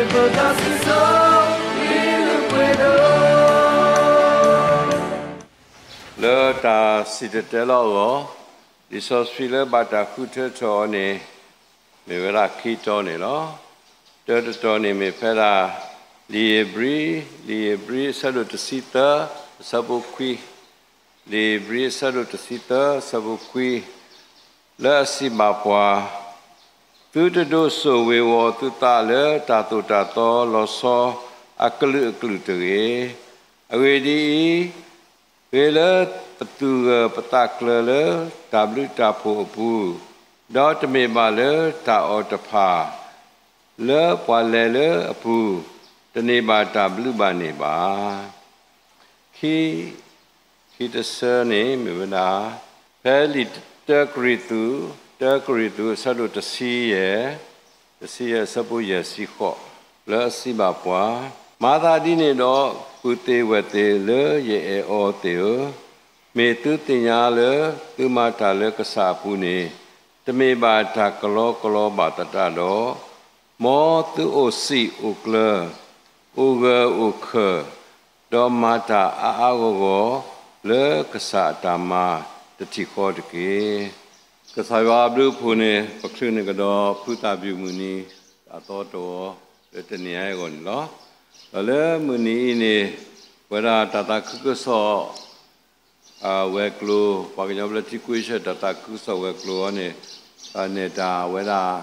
လၢတၢ်စံၣ်တဲၤတဲလီၤအဂီၢ်, လံာ်စီဆှံလၢဘၣ်တၢ်ဃုထၢထီၣ်အီၤန့ၣ် မ့ၢ်ဝဲဒၣ်ခံတီၤန့ၣ်လီၤ. တၢတတီၤန့ၣ်မ့ၢ်ဖဲဒၣ် လံာ်ဧ့ၤဘြံၤ, လံာ်ဧ့ၤဘြံၤအဆၢဒိၣ်တဆံသၢ, အဆၢဖိခွံ, လံာ်ဧ့ၤဘြံၤအဆၢဒိၣ်တဆံသၢ အဆၢဖိခွံ, လၢအစံးဘၣ်ပှၤ, သုတဒိးစိာ်ဝ့ၤဝီၤသုသးလၢတၢ်သိၣ်တၢ်သီလီၤဆီအကလုာ်ကလုာ်တဂ့ၤ. အဂ့ၢ်ဒ်အံၤ, ဂ့ၤလၢပသူၣ်ဂၢၢ်ပသးကျၢၤလၢတၢ်ဘျုးတၢ်ဖှိၣ်အပူၤ, ဒီးတမ့ၢ်ဘၣ်လၢတၢ်အီၣ်တဖၣ် လၢပှၤလဲၤလၢအပူၤ, တန့ၢ်ဘၣ်တၢ်ဘျုးဘၣ်န့ၢ်ဘၣ်. ခံ, ခံတဆၢန့ၣ်မ့ၢ်ဝဲဒၣ် ဖဲလံာ်တၢကရံၣ်သူး, တၢကရံၣ်သူးအဆၢဒိၣ်တဆံယဲၢ်, တဆံယဲၢ်အဆၢဖိယဲၢ်ဆံဃိး, လၢအစံးဘၣ်ပှၤ, မၤသးဒ်န့ၣ်ဒီး ပုၢ်သ့ၣ်ဝဲၢ်သ့ၣ်လၢယအဲၣ်အီၤသ့ၣ်ဧၢ, မ့ၢ်သုသ့ၣ်ညါလၢသုမၤတၢ်လၢကစၢ်အပူၤန့ၣ် တမ့ၢ်ဘၣ်တၢ်ကလီကလီဘၣ်သတးဒီး, မ်သုအိၣ်စံာ်အိၣ်ကျၢၤ, အိၣ်ဂၢၢ်အိၣ်ခၢၣ်, ဒီးမၤတၢ်အါအါဂီၢ်ဂီၢ် လၢကစၢ်အတၢ်မၤတထံၣ်ဃီတက့ၢ်. ကစၢ်ယွၤအဘျုးအဖှိၣ်န့ၣ် ပချုးန့ၢ်ကဒီးဖုသၣ်ပျူၤမုၢ်နံၤ အသီတဝီ လၢတနံၤအံၤအဂီၢ်န့ၣ်လီၤ. ဒီးလၢမုၢ်နံၤအံၤန့ၣ် ပဝဲဒၣ်တၢ်သးခုကစီၣ် ဝဲၤကျိၤ, ပှၤကညီဘျၢထံခဝ့ၡၢၣ် တၢ်သးခုကစီၣ်ဝဲၤကျိၤအံၤန့ၣ် နဲၣ်တၢ်ဝဲဒၣ်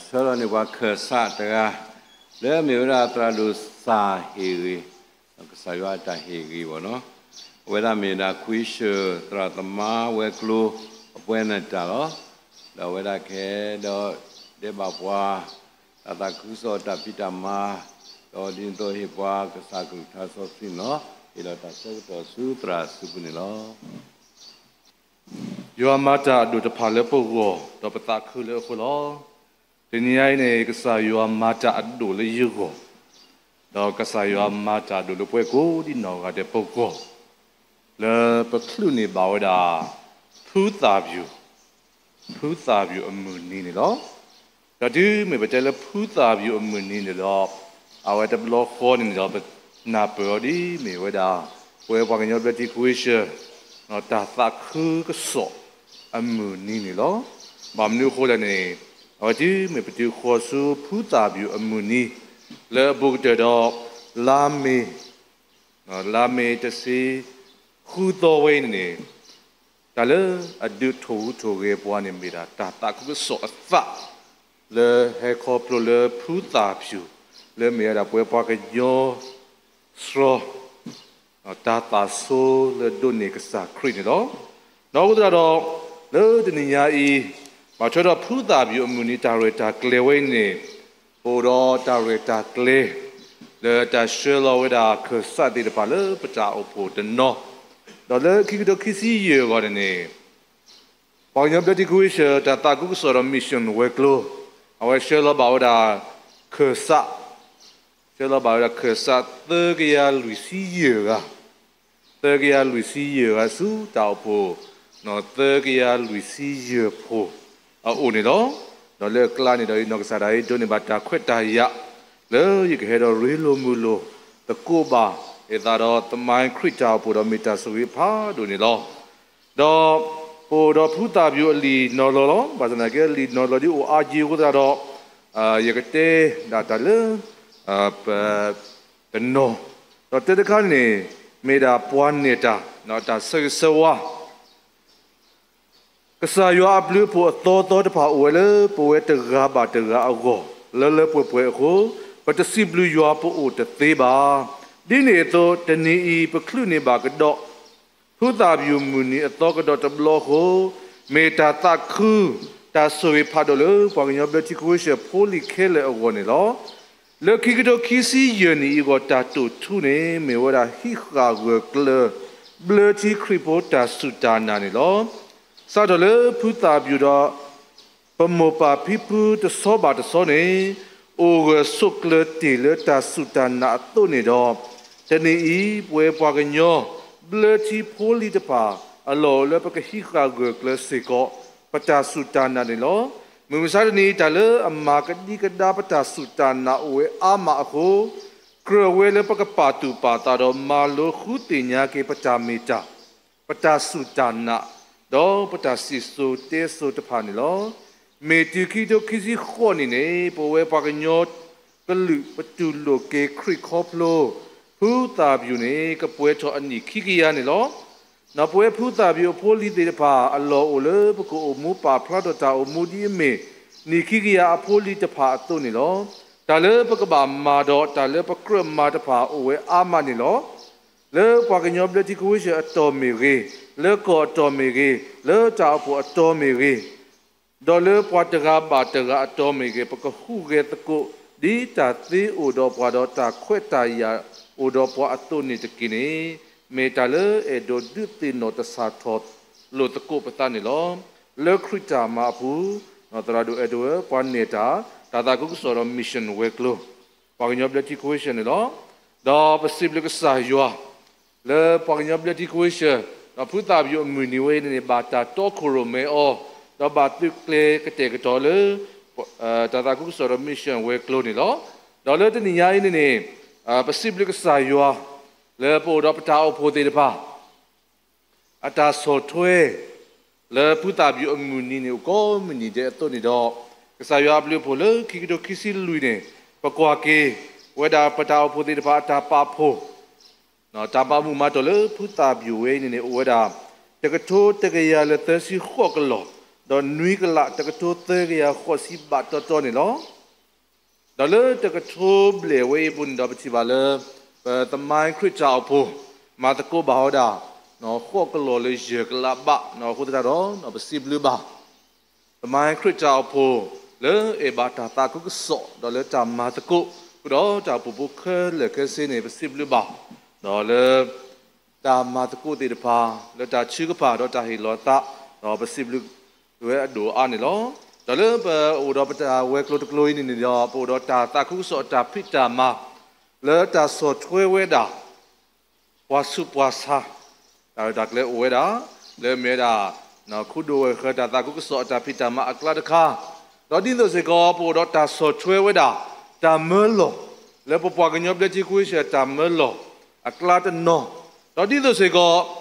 ဆှၢလီၤန့ၢ်ပှၤခၢၣ်စးတဂၤ လၢအမ့ၢ်ဝဲဒၣ်သရၣ်ဒိၣ်စၢ်ဟ့ၣ်ဂ့ၤ, ကစၢ်ယွၤအတၢ်ဟ့ၣ်ဂ့ၤဘၣ်နီၤ, အဝဲဒၣ်မ့ၢ်ဝဲဒၣ်ခဝ့ၡၢၣ်သရၣ်သမါဝဲၤကျိၤ အပှဲၤနဲၣ်တၢ်လီၤ. ဒီးအဝဲဒၣ်ကဟဲဒီးဒဲးဘၣ်ပှၤ တၢ်သးခုကစီၣ်တၢ်ဖံးတၢ်မၤ, ဒီးဒ်န့ၣ်အသိးဟ့ၣ်ပှၤကစၢ်ကလုၢ်ကထါစီဆှံန့ၣ်လီၤ. ဟ့ၣ်လီၤတၢ်ဆၢကတီၢ်ဆူသရၣ်အစုပူၤန့ၣ်လီၤ. ယွၤမၤတၢ်အဒိၣ်တဖၣ်လၢပဂီၢ်, ဒီးပသးခုလၢအဃိလီၤ. တနံၤညါအံၤန့ၣ် ကစၢ်ယွၤမၤတၢ်အဒိၣ်လၢယဂီၢ်, ဒီးကစၢ်ယွၤမၤတၢ်အဒိၣ်လၢပဝဲကိးဒ်နီၢ်ဂၤဒဲးပဂီၢ်, လၢပချုးန့ၢ်ဘၣ်ဝဲဒၣ် ဖုသၣ်ပျူၤ ဖုသၣ်ပျူၤအမုၢ်နံၤန့ၣ်လီၤ. ဒီးတုၤမ့ၢ်ပတဲလၢဖုသၣ်ပျူၤအမုၢ်နံၤန့ၣ်ဒီး အဝဲတဘျီဃီန့ၣ်ဒီး ပနၢ်ပၢၢ်အီၤဒ်မ့ၢ်ဝဲဒၣ် ပဝဲပှၤကညီဘျၢထံခဝ့ၡၢၣ် တၢ်သးခုကစီၣ်အမုၢ်နံၤန့ၣ်လီၤ. ဘၣ်မနုၤအဃိလဲၣ်န့ၣ် အဝဲတုၤမ့ၢ်ပတုၤဃီၤဆူဖုသၣ်ပျူၤအမုၢ်နံၤ လၢအဘူးကတၢၢ်ဒီး လါမ့ၤ လါမ့ၤတဆံဃုသီဝဲအံၤန့ၣ်န့ၣ် တၢ်လၢအဒုးထိၣ်ဟူးထိၣ်ဂဲၤပှၤန့ၣ်မ့ၢ်ဒၣ် တၢ်သးခုကစီၣ်အသး လၢဟဲခီဖျိလၢဖုသၣ်ပျူၤ လၢမ့ၢ်ဝဲဒၣ်ပဝဲပှၤကညီစှီၤ တၢ်သးဆိလၢဒိးန့ၢ်ကစၢ်ခရံာ်န့ၣ်လီၤ. ဒီးအဃိသတးဒီး လၢတနံၤညါအံၤ ဘၣ်ထွဲဒီးဖုသၣ်ပျူၤအမုၢ်နံၤတၢ်ရဲၣ်တၢ်ကျဲၤဝဲအံၤန့ၣ် ပအိၣ်ဒီးတၢ်ရဲၣ်တၢ်ကျဲၤ လၢတၢ်ဆှၢလီၤဝဲဒၣ်ခၢၣ်စးသ့ၣ်တဖၣ်လၢပတၢ်အိၣ်ဖှိၣ်တနီၤ, ဒီးလၢခံကထိခံဆံယဲၢ်အဂီၢ်န့ၣ်န့ၣ် ပှၤကညီဘျၢထံခဝ့ၡၢၣ် တၢ်သးခုကစီၣ်ဒီး mission ဝဲၤကျိၤ အဝဲဆှၢလီၤဘၣ်ဝဲဒၣ်ခၢၣ်စး ဆှၢလီၤဘၣ်ဝဲဒၣ်ခၢၣ်စးသၢကယၤလွံၢ်ဆံယဲၢ်ဂၤ, သၢကယၤလွံၢ်ဆံယဲၢ်ဂၤဆူတၢ်အိၣ်ဖှိၣ် သၢကယၤလွံၢ်ဆံယဲၢ်ဖိအအိၣ်န့ၣ်လီၤ. ဒီးလၢအကျါန့ၣ်ဒီး ယနီၢ်ကစၢ်ဒၣ်အံၤ ဒိးန့ၢ်ဘၣ်တၢ်ခွဲးတၢ်ယာ် လၢယကဟဲဒီးရ့လိာ်မုာ်လိာ်သကိးဘၣ် အသးဒီးသမိုင်းခရံာ်တၢ်အိၣ်ဖှိၣ်ဒီးမ့ၢ်တၢ်ဆိၣ်ဂ့ၤဖးဒိၣ်န့ၣ်လီၤ. ဒီးပအိၣ်ဒီးဖုသၣ်ပျူၤအလံာ်နီၤလီၤလီၤ. ဘၣ်ဆၣ်သနာ်က့ အလံာ်နီၤလီၤဒ်အိၣ်အါက့အဃိသတးဒီး ယကတဲဒၣ်တၢ်လၢ ပ တနီၤ, ဒီးတၢ်တခါန့ၣ် မ့ၢ်ဒၣ်ပှၤနဲၣ်တၢ် တၢ်ဆၢဂ့ၤဆၢဝါ ကစၢ်ယွၤအဘျုးအဖှိၣ်အသီသီတဖၣ်အိၣ်ဝဲလၢပဝဲတဂၤဘၣ်တဂၤအဂီၢ် လၢလၢပှဲၤပှဲၤအဃိ ပတစံးဘျုးယွၤပအိၣ်တသ့ဘၣ်. ဒ်န့ၣ်အသိး တနံၤအံၤပချုးန့ၢ်ဘၣ်ကဒီး ဖုသၣ်ပျူၤမုၢ်နံၤအသီကဒီးတဘျီအဃိ မ့ၢ်တၢ်သးခု တၢ်ဆိၣ်ဂ့ၤဖးဒိၣ်လၢပှၤကညီဘျၢထံခဝ့ၡၢၣ်ဖိလံၤခဲလၢာ်အဂီၢ်န့ၣ်လီၤ. လၢခံကထိခံဆံယဲၢ်နံၣ်အံၤအဂီၢ် တၢ်တိာ်ထူန့ၣ် မ့ၢ်ဝဲဒၣ်ဟံးဃာ်ဂၢၢ်ကျၢၤ ဘျၢထံခရံာ်ဖိတၢ်စူၢ်တၢ်နာ်န့ၣ်လီၤ. စးထီၣ်လၢဖုသၣ်ပျူၤဒီး ပမိၢ်ပၢ်ဖံဖုတဆီဘၣ်တဆီန့ၣ် အိၣ်ဂၢၢ်ဆိးကျၢၤတ့ၢ်လၢတၢ်စူၢ်တၢ်နာ်အသိးန့ၣ်ဒီး တနံၤအံၤ ပဝဲပှၤကညီ ဘျၢထံဖိလံၤတဖၣ် အလီၢ်အိၣ်လၢပကဟံးဃာ်ဂၢၢ်ကျၢၤစ့ၢ်ကီး ပတၢ်စူၢ်တၢ်နာ်န့ၣ်လီၤ. မုၢ်မဆါတနံၤ တၢ်လၢအမၤကဒံကဒါပတၢ်စူၢ်တၢ်နာ်အိၣ်ဝဲအါမးအဃိ, ကြၢးဝဲလၢပကပာ်သူၣ်ပာ်သးဒီးမၤလိဃုသ့ၣ်ညါက့ၤပတၢ်မ့ၢ်တၢ်, ပတၢ်စူၢ်တၢ်နာ်, ဒီးပတၢ်စံၣ်စိၤတဲစိၤတဖၣ်န့ၣ်လီၤ. မ့ၢ်တုၤခံကထိခံဆံဃိးနံၣ်န့ၣ် ပဝဲပှၤကညီကလုာ်ပတူၢ်လိာ်က့ၤခရံာ်ခီဖျိ ဖုသၣ်ပျူၣ်န့ၣ် ကပှဲၤထီၣ်အနံၣ်ခံကယၤန့ၣ်လီၤ. ဒီးပဝဲဖုသၣ်ပျူၣ်အဖိအလံၤသ့ၣ်တဖၣ် အလီၢ်အိၣ်လၢပကအိၣ်မူပာ်ဖျါထီၣ်တၢ်အိၣ်မူဒ်အမ့ၢ် နံၣ်ခံကယၤအဖိအလံၤတဖၣ်အသိးန့ၣ်လီၤ. တၢ်လၢပကဘၣ်မၤဒီးတၢ်လၢပကြၢးမၤတဖၣ်အိၣ်ဝဲအါမးန့ၣ်လီၤ. လၢပှၤကညီဘျၢထံခဝ့ၡၢၣ် အတီၢ်မ့ၢ်ဂ့ၤ, လၢကီၢ်အတီၢ်မ့ၢ်ဂ့ၤ, လၢတၢ်အိၣ်ဖှိၣ်အတီၢ်မ့ၢ်ဂ့ၤ, ဒီးလၢပှၤတဂၤဘၣ်တဂၤအတီၢ်မ့ၢ်ဂ့ၤ, ပကဟူးဂဲၤသကိး ဒ်တၢ်သ့အိၣ်ဒီးပှၤဒီးတၢ်ခွဲးတၢ်ယာ်အိၣ်ဒီးပှၤအသိးန့ၣ်တက့ၢ်န့ၣ်, မ့ၢ်တၢ်လၢအဲၣ်ဒိးဒုးသ့ၣ်နီၣ်တၢ်စးထီၣ်လိာ်သကိးပသးန့ၣ်လီၤ. လၢခရံာ်တၢ်မၤအပူၤ, သရၣ်ဒိၣ်အဲၣ်ဒိးဝဲ ပှၤနဲၣ်တၢ် တၢ်သးခုကစီၣ်ဒီး mission ဝဲၤကျိၤ, ပှၤကညီဘျၢထံခဝ့ၡၢၣ်န့ၣ်လီၤ. ဒီးပစံးဘျုးကစၢ်ယွၤ လၢပှၤကညီဘျၢထံခဝ့ၡၢၣ် ဒီးဖုသၣ်ပျူၣ်အမုၢ်နံၤဝဲအံၤန့ၣ်န့ၣ် ဘၣ်တၢ်တီခိၣ်ရိၣ်မဲအီၤ, ဒီးဘၣ်သုးကျဲၤကတဲာ်ကတီၤလၢ တၢ်သးခုကစီၣ်ဒီး mission ဝဲၤကျိၤန့ၣ်လီၤ. ဒီးလၢတနံၤညါအံၤန့ၣ်န့ၣ် ပစံးဘျုးကစၢ်ယွၤ လၢပအိၣ်ဒီးပတၢ်အိၣ်ဖှိၣ်သ့ၣ်တဖၣ် အတၢ်ဆီၣ်ထွဲ လၢဖုသၣ်ပျူၣ်အမုၢ်နံၤန့ၣ် အိၣ်ကိးမုၢ်နံၤဒဲးအသိးန့ၣ်ဒီး, ကစၢ်ယွၤအဘျုးအဖှိၣ်လၢခံကထိခံဆံလွံၢ်န့ၣ် ပကွၢ်က့ၤဝဲဒၣ်ပတၢ်အိၣ်ဖှိၣ်သ့ၣ်တဖၣ်အတၢ်ပာ်ဖှိၣ်, တၢ်ပာ်မူးမၤတီၢ်လၢဖုသၣ်ပျူၣ်ဝဲအံၤန့ၣ်န့ၣ် အိၣ်ဝဲဒၣ် တကထိတကယၤလၢသၢဆံဃိးကလီၢ်, ဒီးနွံကလးတကထိသၢကယၤဃိးဆံဘးတီတီန့ၣ်လီၤ. ဒီးလၢတကထိဘျဲၣ်ဝဲအံၤအပူၤန့ၣ်ဒီး ပထံၣ်ဘၣ်လၢ ပသမိုင်းခရံာ်တၢ်အိၣ်ဖှိၣ် မၤသကိးဘၣ်ဝဲဒၣ် ဃိးကလီၢ်လၢယဲၢ်ကလးဘး, အဃိသတးဒီး ပစံးဘျုးဘၣ် သမိုင်းခရံာ်တၢ်အိၣ်ဖှိၣ် လၢအဲၣ်ဘၣ်တၢ်သးခုကစီၣ် ဒီးလၢတၢ်မၤသကိး ဃုာ်ဒီးတၢ်အိၣ်ဖှိၣ်ဖိခဲလၢာ်ခဲဆ့န့ၣ် ပစံးဘျုးဘၣ် ဒီးလၢ တၢ်မၤသကိးသ့ၣ်တဖၣ် လၢတၢ်ထုကဖၣ်ဒီးတၢ်ဟ့ၣ်လီၤသး, ဒီးပစံးဘျုးဝဲအဒိၣ်အါန့ၣ်လီၤ. ဒီးလၢပအိၣ်ဒီးပတၢ်ဝဲၤကျိၤတကျိၤအံၤန့ၣ်န့ၣ်ဒီး ပအိၣ်ဒီးတၢ်သးခုကစီၣ်အတၢ်ဖံးတၢ်မၤ လၢတၢ်ဆီၣ်ထွဲဝဲဒၣ် ပှၤဆူးပှၤဆါ တၢ်ရဲၣ်တၢ်ကျဲၤအိၣ်ဝဲဒၣ် လၢမ့ၢ်ဝဲဒၣ် ခူဒိၣ်ဝဲၢ်ဃၢၤတၢ်သးခုကစီၣ်အတၢ်ဖံးတၢ်မၤအကျါတခါ, ဒီးဒ်သိးစ့ၢ်ကီး ပအိၣ်ဒီးတၢ်ဆီၣ်ထွဲဝဲဒၣ် တၢ်မၢလီၢ် လၢပပှၤကညီဘျၢထံခဝ့ၡၢၣ်တၢ်မၢလီၢ် အကျါတနီၤ, ဒီးဒ်သိးစ့ၢ်ကီး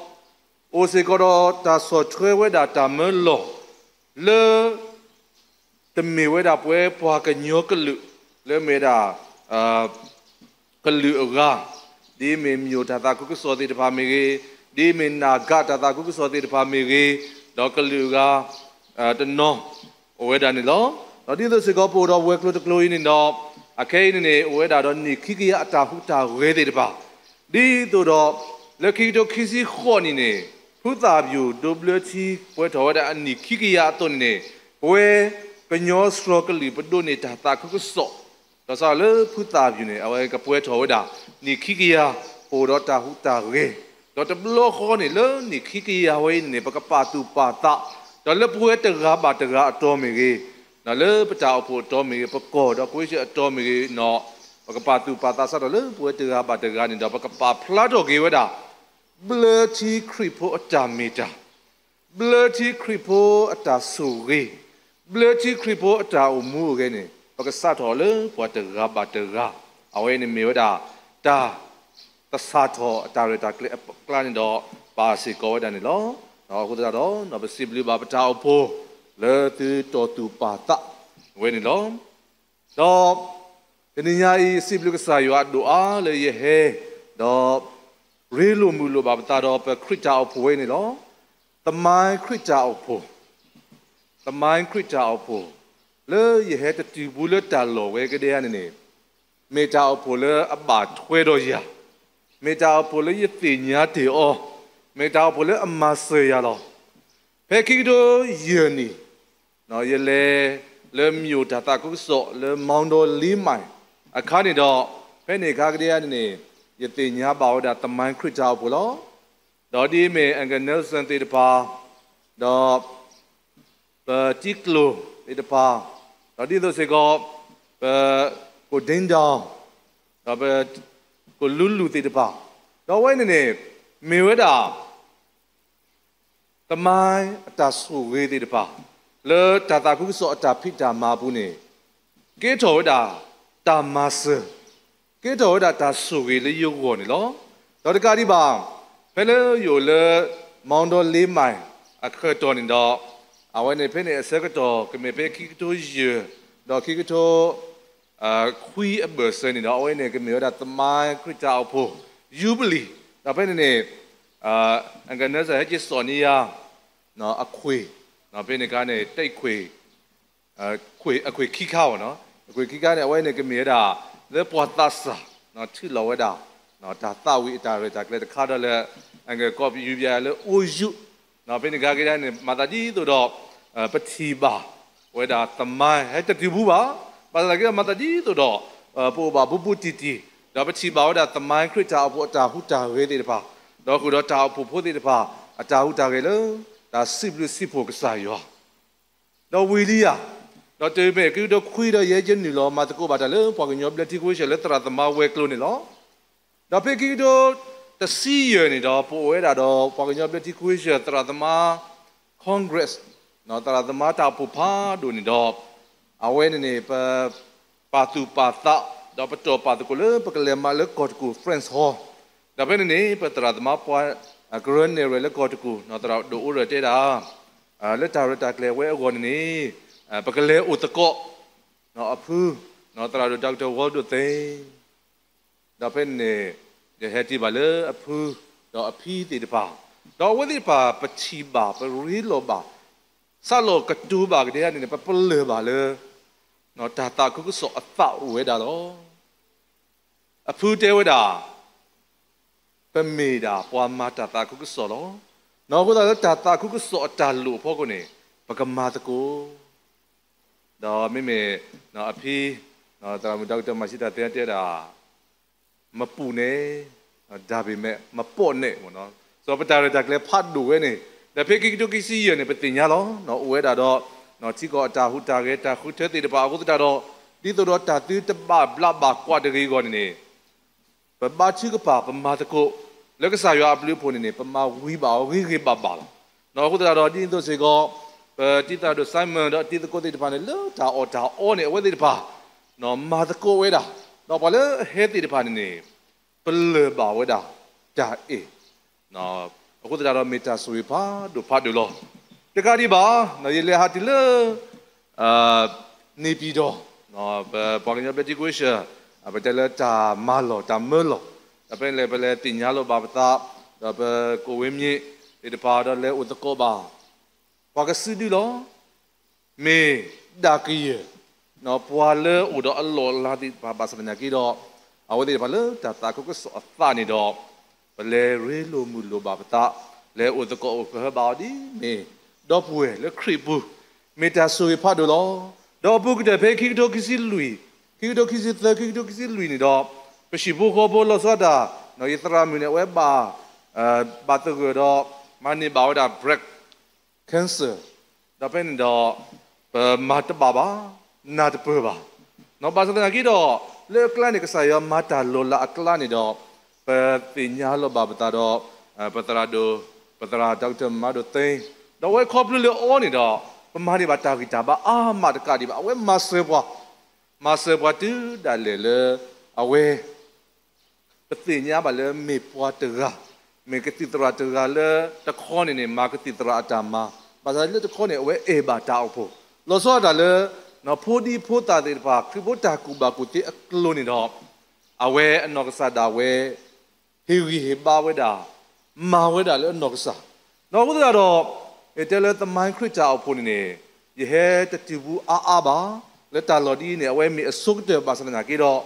အိၣ်စ့ၢ်ကီးဒီးတၢ်ဆီၣ်ထွဲဝဲဒၣ်တၢ်မၢလီၢ် လၢ တမ့ၢ်ဝဲဒၣ်ပဝဲပှၤကညီကလုာ် လၢမ့ၢ်ဝဲဒၣ် ကလုာ်အဂၤ, ဒ်မ့ၢ်မိၢ်တၢ်သးခုကစီၣ်သ့ၣ်တဖၣ်မ့ၢ်ဂ့ၤ, ဒ်မ့ၢ်နၢ်ကးတၢ်သးခုကစီၣ်သ့ၣ်တဖၣ်မ့ၢ်ဂ့ၤ, ဒီးကလုာ်အဂၤ တနီၤ အိၣ်ဝဲဒၣ်န့ၣ်လီၤ. ဒီးဒ်သိးစ့ၢ်ကီး ပအိၣ်ဒီးဝဲၤကျိၤတကျိၤအံၤန့ၣ်ဒီး အခဲအံၤန့ၣ်န့ၣ် အိၣ်ဝဲဒၣ်ဒီးနံၣ်ခံကယၤအတၢ်ဟူးတၢ်ဂဲၤသ့ၣ်တဖၣ်, ဒ်သိးဒီး လၢခံကထိခံဆံဃိးနံၣ်န့ၣ် ဖုသၣ်ပျူၣ်ဒိးဘျၢထံ ပှဲၤထီၣ်ဝဲဒၣ်အနံၣ်ခံကယၤအသိးန့ၣ်န့ၣ် ပဝဲကညီစှီၤကလုာ်ပဒိးန့ၢ်တၢ်သးခုကစီၣ် ဒီးစးထီၣ်လၢဖုသၣ်ပျူၣ်န့ၣ် အဝဲကပှဲၤထီၣ်ဝဲဒၣ် နံၣ်ခံကယၤ ပအိၣ်ဒီးတၢ်ဟူးတၢ်ဂဲၤ, ဒီးတဘျီဃီန့ၣ် လၢနံၣ်ခံကယၤဝဲအံၤန့ၣ်န့ၣ် ပကပာ်သူၣ်ပာ်သး, ဒီးလၢပဝဲတဂၤဘၣ်တဂၤအတီၤမ့ၢ်ဂ့ၤ, လၢပတၢ်အိၣ်ဖှိၣ်အတီၤမ့ၢ်ဂ့ၤ, ပကီၢ်ဒီးခဝ့ၡၢၣ်အတီၤမ့ၢ်ဂ့ၤန့ၣ်, ပကပာ်သူၣ်ပာ်သးစးထီၣ်လၢပဝဲတဂၤဘၣ်တဂၤန့ၣ်ဒီး ပကပာ်ဖျါထီၣ်က့ၤဝဲဒၣ် ဘျၢထံခရံာ်ဖိအတၢ်မ့ၢ်တၢ်, ဘျၢထံခရံာ်ဖိအတၢ်ဆိၣ်ဂ့ၤ, ဘျၢထံခရံာ်ဖိအတၢ်အိၣ်မူအဂဲၤန့ၣ် ပကစးထီၣ်လၢပှၤတဂၤဘၣ်တဂၤ, အဝဲန့ၣ်မ့ၢ်ဝဲဒၣ် တၢ် သဆၣ်ထီၣ်အတၢ်ရဲၣ်တၢ်ကျဲၤအကျါန့ၣ်ဒီး ပာ်စ့ၢ်ကီးဝဲဒၣ်န့ၣ်လီၤ. အဃိသတးဒီး ပစံးဘျုးဘၣ်ပတၢ်အိၣ်ဖှိၣ် လၢသုတီၢ်သူၣ်ပာ်သးဝဲန့ၣ်လီၤ. ဒီး တနံၤညါအံၤ စံးဘျုးကစၢ်ယွၤအဒိၣ်အါလၢယဟဲ ဒီး ရ့လိာ်မုာ်လိာ်ဘၣ်ပသးဒီးပခရံာ်တၢ်အိၣ်ဖှိၣ်ဝဲန့ၣ်လီၤ. သမိုင်းခရံာ်တၢ်အိၣ်ဖှိၣ်, သမိုင်းခရံာ်တၢ်အိၣ်ဖှိၣ် လၢယဟဲတတုၤပူၤလၢတၢ်လီၢ်ဝဲကဒဲဧါန့ၣ်န့ၣ် မ့ၢ်တၢ်အိၣ်ဖှိၣ်လၢအဘၣ်ထွဲဒီးယၤ, မ့ၢ်တၢ်အိၣ်ဖှိၣ်လၢယသ့ၣ်ညါတ့ၢ်အီၤ, မ့ၢ်တၢ်အိၣ်ဖှိၣ်လၢအမၤစၢၤယၤလီၤ. ဖဲခံကထိယဲၢ်နံၣ် ယလဲၤလၢမိၢ်တၢ်သးခုကစီၣ်လၢ မီၣ်ဒီလံမၣ် အခါန့ၣ်ဒီး ဖဲန့ၣ်အခါကဒဲဧါန့ၣ်န့ၣ် ယသ့ၣ်ညါဘၣ်ဝဲဒၣ် သမိုင်းခရံာ်တၢ်အိၣ်ဖှိၣ်လီၤ. ဒီးဒ်အမ့ၢ် Anglo Nelson သ့ၣ်တဖၣ်, ဒီး ပတံကျိၤသ့ၣ်တဖၣ်, ဒီးဒ်သိးစ့ၢ်ကီး ပ ကိၣ်ဒ့ဒၣ်, ဒီးပ ကိၣ်လူလူသ့ၣ်တဖၣ်, ဒီးအဝဲန့ၣ်န့ၣ် မ့ၢ်ဝဲဒၣ် သမိုင်းအတၢ်ဆိၣ်ဂ့ၤသ့ၣ်တဖၣ်, လၢတၢ်သးခုကစီၣ်အတၢ်ဖံးတၢ်မၤအပူၤန့ၣ် ကဲထီၣ်ဝဲဒၣ်တၢ်မၤစၢၤ, ကဲထီၣ်ဝဲဒၣ်တၢ်ဆိၣ်ဂ့ၤလၢယဂီၢ်န့ၣ်လီၤ. ဒီးတကးဒံးဘၣ် ဖဲလၢယအိၣ်လၢ မီဒီလ့မၢၣ် အခၢၣ်တီၢ်န့ၣ်ဒီး အဝဲန့ၣ်ဖဲန့ၣ်အဆၢကတီၢ် ကမ့ၢ်ဖဲခံကထိယဲၢ် ဒီးခံကထိ ခွံအဘၢၣ်စၢၤန့ၣ်ဒီး အဝဲန့ၣ်ကမ့ၢ်ဝဲဒၣ်သမိုင်းခရစ်ယာန်အဖှိၣ် ယူဘလံၤ, ဒီးဖဲန့ၣ်န့ၣ် အကနဲစၢ်ဟဲက့ၤစိာ်န့ၢ်ယၤ အခွ့ၣ်, ဖဲန့ၣ်အခါန့ၣ် တခွ့ၣ် ခွ့ၣ် အခွ့ၣ်ခံခါဘၣ်နီၤ, အခွ့ၣ်ခံခါန့ၣ် အဝဲန့ၣ်ကမ့ၢ်ဝဲဒၣ် လၢပှၤသးစၢ် ထုးလီၤဝဲဒၣ် တၢ်သးဝံၣ်အတၢ်ရဲၣ်တၢ်ကျဲၤတခါဒီးလၢ အကီၢ်ယူဘယၤလၢအိယူး, ဖဲန့ၣ်အခါက့ၤန့ၣ် မၤသးဒ်သိးဒီး ပထံၣ်ဘၣ်ဝဲဒၣ်သမိုင်း ဟဲတတုၤဘူးဘၣ်, ဘၣ်ဆၣ်သနာ်က့ဒီး မၤသးဒ်သိးဒီး ပအိၣ်ဘၣ်ဘူးဘူးတံၢ်တံၢ် ဒီးပထံၣ်ဘၣ်ဝဲဒၣ်သမိုင်းခရစ်ယာန်အဖှိၣ်အတၢ်ဟူးတၢ်ဂဲၤသ့ၣ်တဖၣ်, ဒီးဃုာ်ဒီးတၢ်အိၣ်ဖှိၣ်ဖိသ့ၣ်တဖၣ် အတၢ်ဟူးတၢ်ဂဲၤလၢ တၢ်စံးဘျုးစံးဖှိၣ်ကစၢ်ယွၤ ဒီးဝံၤလံဧါ, ဒီးတုၤမ့ၢ်ခံကထိခွံဒီးယဲယနုာ်လီၤမၤသကိးဘၣ်တၢ်လၢပှၤကညီဘျၢထံခဝ့ၡၢၣ်လၢသရၣ်သမါဝဲၤကျိၤန့ၣ်လီၤ. ဒီးဖဲခံကထိတဆံယဲၢ်န့ၣ်ဒီး ပအိၣ်ဝဲဒၣ်ဒီးပှၤကညီဘျၢထံခဝ့ၡၢၣ်သရၣ်သမါ Congress သရၣ်သမါတၢ်အိၣ်ဖှိၣ်ဖးဒိၣ်န့ၣ်ဒီး အဝဲန့ၣ်န့ၣ် ပ ပာ်သူၣ်ပာ်သး ဒီးပတီၢ်ပာ်သကိးလၢပကလဲၤမၤလၢကီၢ်တကူၣ် French Hall, ဒီးဖဲန့ၣ်န့ၣ် ပသရၣ်သမါပှၤ ကရၢနဲၣ်ရွဲၣ်လၢကီၢ်တကူၣ် သရၣ်ဒိၣ်အိၣ်ရၢၣ်တဲဒၣ် လၢတၢ်ရဲၣ်တၢ်ကျဲၤဝဲအဂီၢ်န့ၣ်န့ၣ် ပကလဲၤအိၣ်သကိး အဖု သရၣ်ဒိၣ် Doctor Waldo Thing, ဒီးဖဲန့ၣ်န့ၣ် ယဟဲတ့ၢ်ဘၣ်လၢအဖု ဒီးအဖံသ့ၣ်တဖၣ်, ဒီးအဝဲသ့ၣ်တဖၣ် ပထံၣ်ဘၣ် ပရ့လိာ်ဘၣ် စးလီၤကတိၤဘၣ်ကဒဲန့ၣ်န့ၣ် ပပလၢၢ်ဘၣ်လၢ တၢ်သးခုကစီၣ်အသးအိၣ်ဝဲဒၣ်လီၤ. အဖုတဲဝဲဒၣ် ပမ့ၢ်ဒၣ်ပှၤမၤတၢ်သးခုကစီၣ်လီၤ. အဃိသတးလၢတၢ်သးခုကစီၣ်အတၢ်လိၣ်အဖီခိၣ်န့ၣ် ပကမၤသကိး, ဒီးမ့မ့ၢ်အဖံ သရၣ်မုၣ် Doctor မၤဆံတၢ်သ့တဲဒၣ် မပူၤနဲၣ် ဒါဘ့ၣ်မဲး မပီၣ်နဲၣ်, စီၤပတၢ်ရဲၣ်တၢ်ကျဲၤဖးဒိၣ်ဝဲန့ၣ် ဒီးဖဲခံကထိခံဆံယဲၢ်န့ၣ် ပသ့ၣ်ညါလီၤ. အိၣ်ဝဲဒၣ်ဒီး ထံကီၢ်အတၢ်ဟူးတၢ်ဂဲၤ တၢ်ဃုထၢသ့ၣ်တဖၣ်အဃိသတးဒီး ဒ်သိးဒီးတၢ်သုတဘၣ်ဘျးဘၣ်ကွၢ်တဂ့ၤအဂီၢ်န့ၣ်န့ၣ် ပဘါထုကဖၣ် ပမၤသကိး လၢကစၢ်ယွၤအဘျုးအဖှိၣ်န့ၣ်န့ၣ် ပမၤဝံၤဘၣ်အီၤဂ့ၤဂ့ၤဘၣ်ဘၣ်လီၤ. အဃိသတးဒီးဒ်န့ၣ်အသိးစ့ၢ်ကီး ပတံၤသရၣ်ဒိၣ် Simon ဒီးတံၤသကိးသ့ၣ်တဖၣ်န့ၣ် လၢတၢ်အီၣ်တၢ်အီန့ၣ် အဝဲသ့ၣ်တဖၣ် မၤသကိးဝဲဒၣ်, ဒီးပှၤလၢအဟဲသ့ၣ်တဖၣ်န့ၣ်န့ၣ် ပလၢၢ်ဘၣ်ဝဲဒၣ်တၢ်အဲၣ် အဃိသတးဒီးမ့ၢ်တၢ်ဆိၣ်ဂ့ၤဖးဒိၣ်ဖးဒိၣ်လီၤ. တကးဒံးဘၣ် ယလဲၤဟးတုၤလၢ နေပြည်တော် ပပှၤကညီဘျၢထံခဝ့ၡၢၣ် ပတဲလၢတၢ်မၤလီၢ်တၢ်မၢလီၢ် ဒီးဖဲန့ၣ်လဲၣ် ပလဲၤသ့ၣ်ညါလိာ်ဘၣ်ပသး ဒီးပကိးဝ့မံၤသ့ၣ်တဖၣ်ဒီးလဲၤအိၣ်သကိးဘၣ် ပှၤကစုဒုလီၤ. မ့ၢ်ဒၣ်ကယဲၢ် ပှၤလၢအိၣ်ဒီးအလီၢ်အလၤသ့ၣ်တဖၣ်ဘၣ်ဆၣ်သနာ်က့ဒီး အဝဲသ့ၣ်တဖၣ်လၢတၢ်သးခုကစီၣ်အသးန့ၣ်ဒီး ပလဲၤရ့လိာ်မုာ်လိာ်ဘၣ်ပသး လဲၤအိၣ်သကိးအိၣ်ကဟၢဘၣ်အီၤဒ်မ့ၢ် ဒီပုၢ်ဝဲၢ်လၢခရံာ်ပူၤ မ့ၢ်တၢ်ဆိၣ်ဂ့ၤဖးဒိၣ်လီၤ. ဒီးအပူၤကတၢၢ်ဖဲခံကထိခံဆံလွံၢ် ခံကထိခံဆံသၢ ခံကထိခံဆံလွံၢ်န့ၣ်ဒီး ပဟံၣ်ဖိဃီဖိလီၤဆီဒၣ်တၢ် ယသရၣ်မုၣ်န့ၣ် အဝဲဘၣ် ဘၣ်သဂၢၢ်ဒီး မၤန့ၢ်ဘၣ်ဝဲဒၣ် breast cancer ဒီးဖဲန့ၣ်ဒီး ပမၤတဘၣ်ဘၣ် နၢ်တပၢၢ်ဘၣ်. ဘၣ်ဆၣ်သနာ်က့ဒီး လၢအကျါန့ၣ် ကစၢ်ယွၤမၤတၢ်လီၤလးအကျါန့ၣ်ဒီး ပသ့ၣ်ညါလီၤဘၣ်ပသးဒီး ပသရၣ်ဒိၣ် ပသရၣ် Doctor မၤဒိၣ်သ့ ဒီးအဝဲခီဖျိလၢအီၤန့ၣ်ဒီး ပမၤန့ၢ်ဘၣ်တၢ်ဂံၢ်တၢ်ဘါအါမးတကးဒံးဘၣ် အဝဲမၤစၢၤပှၤ မၤစၢၤပှၤတုၤဒၣ်လဲာ်လၢ အဝဲ ပသ့ၣ်ညါဘၣ်လၢမ့ၢ်ပှၤတဂၤ မ့ၢ်ကသံၣ်သရၣ်တဂၤလၢတခီန့ၣ်န့ၣ် မၤကသံၣ်သရၣ်အတၢ်မၤ ဘၣ်ဆၣ်လၢတခီန့ၣ် အဝဲအဲၣ်ဘၣ်တၢ်အိၣ်ဖှိၣ် လီၤဆီဒၣ်တၢ်လၢ ဖိဒံဖိသၣ်သ့ၣ်တဖၣ် ခရံာ်ဖိတၢ်ကူၣ်ဘၣ်ကူၣ်သ့အကျိၤန့ၣ်ဒီး အဝဲအနီၢ်ကစၢ်ဒၣ်ဝဲ ဟ့ၣ်ဂံၢ်ဟ့ၣ်ဘါဝဲဒၣ် မၤဝဲဒၣ်လၢအနီၢ်ကစၢ် ဒီးအဃိသတးဒီး ယတဲလၢသမိုင်းခရစ်ယာန်အဖှိၣ်န့ၣ်န့ၣ် ယဟဲတတုၤဘူးအါအါဘၣ် လၢတၢ်လီၢ်ဒ်အံၤန့ၣ် အဝဲမ့ၢ်အဆိကတၢၢ်ဘၣ်ဆၣ်သနာ်က့ဒီး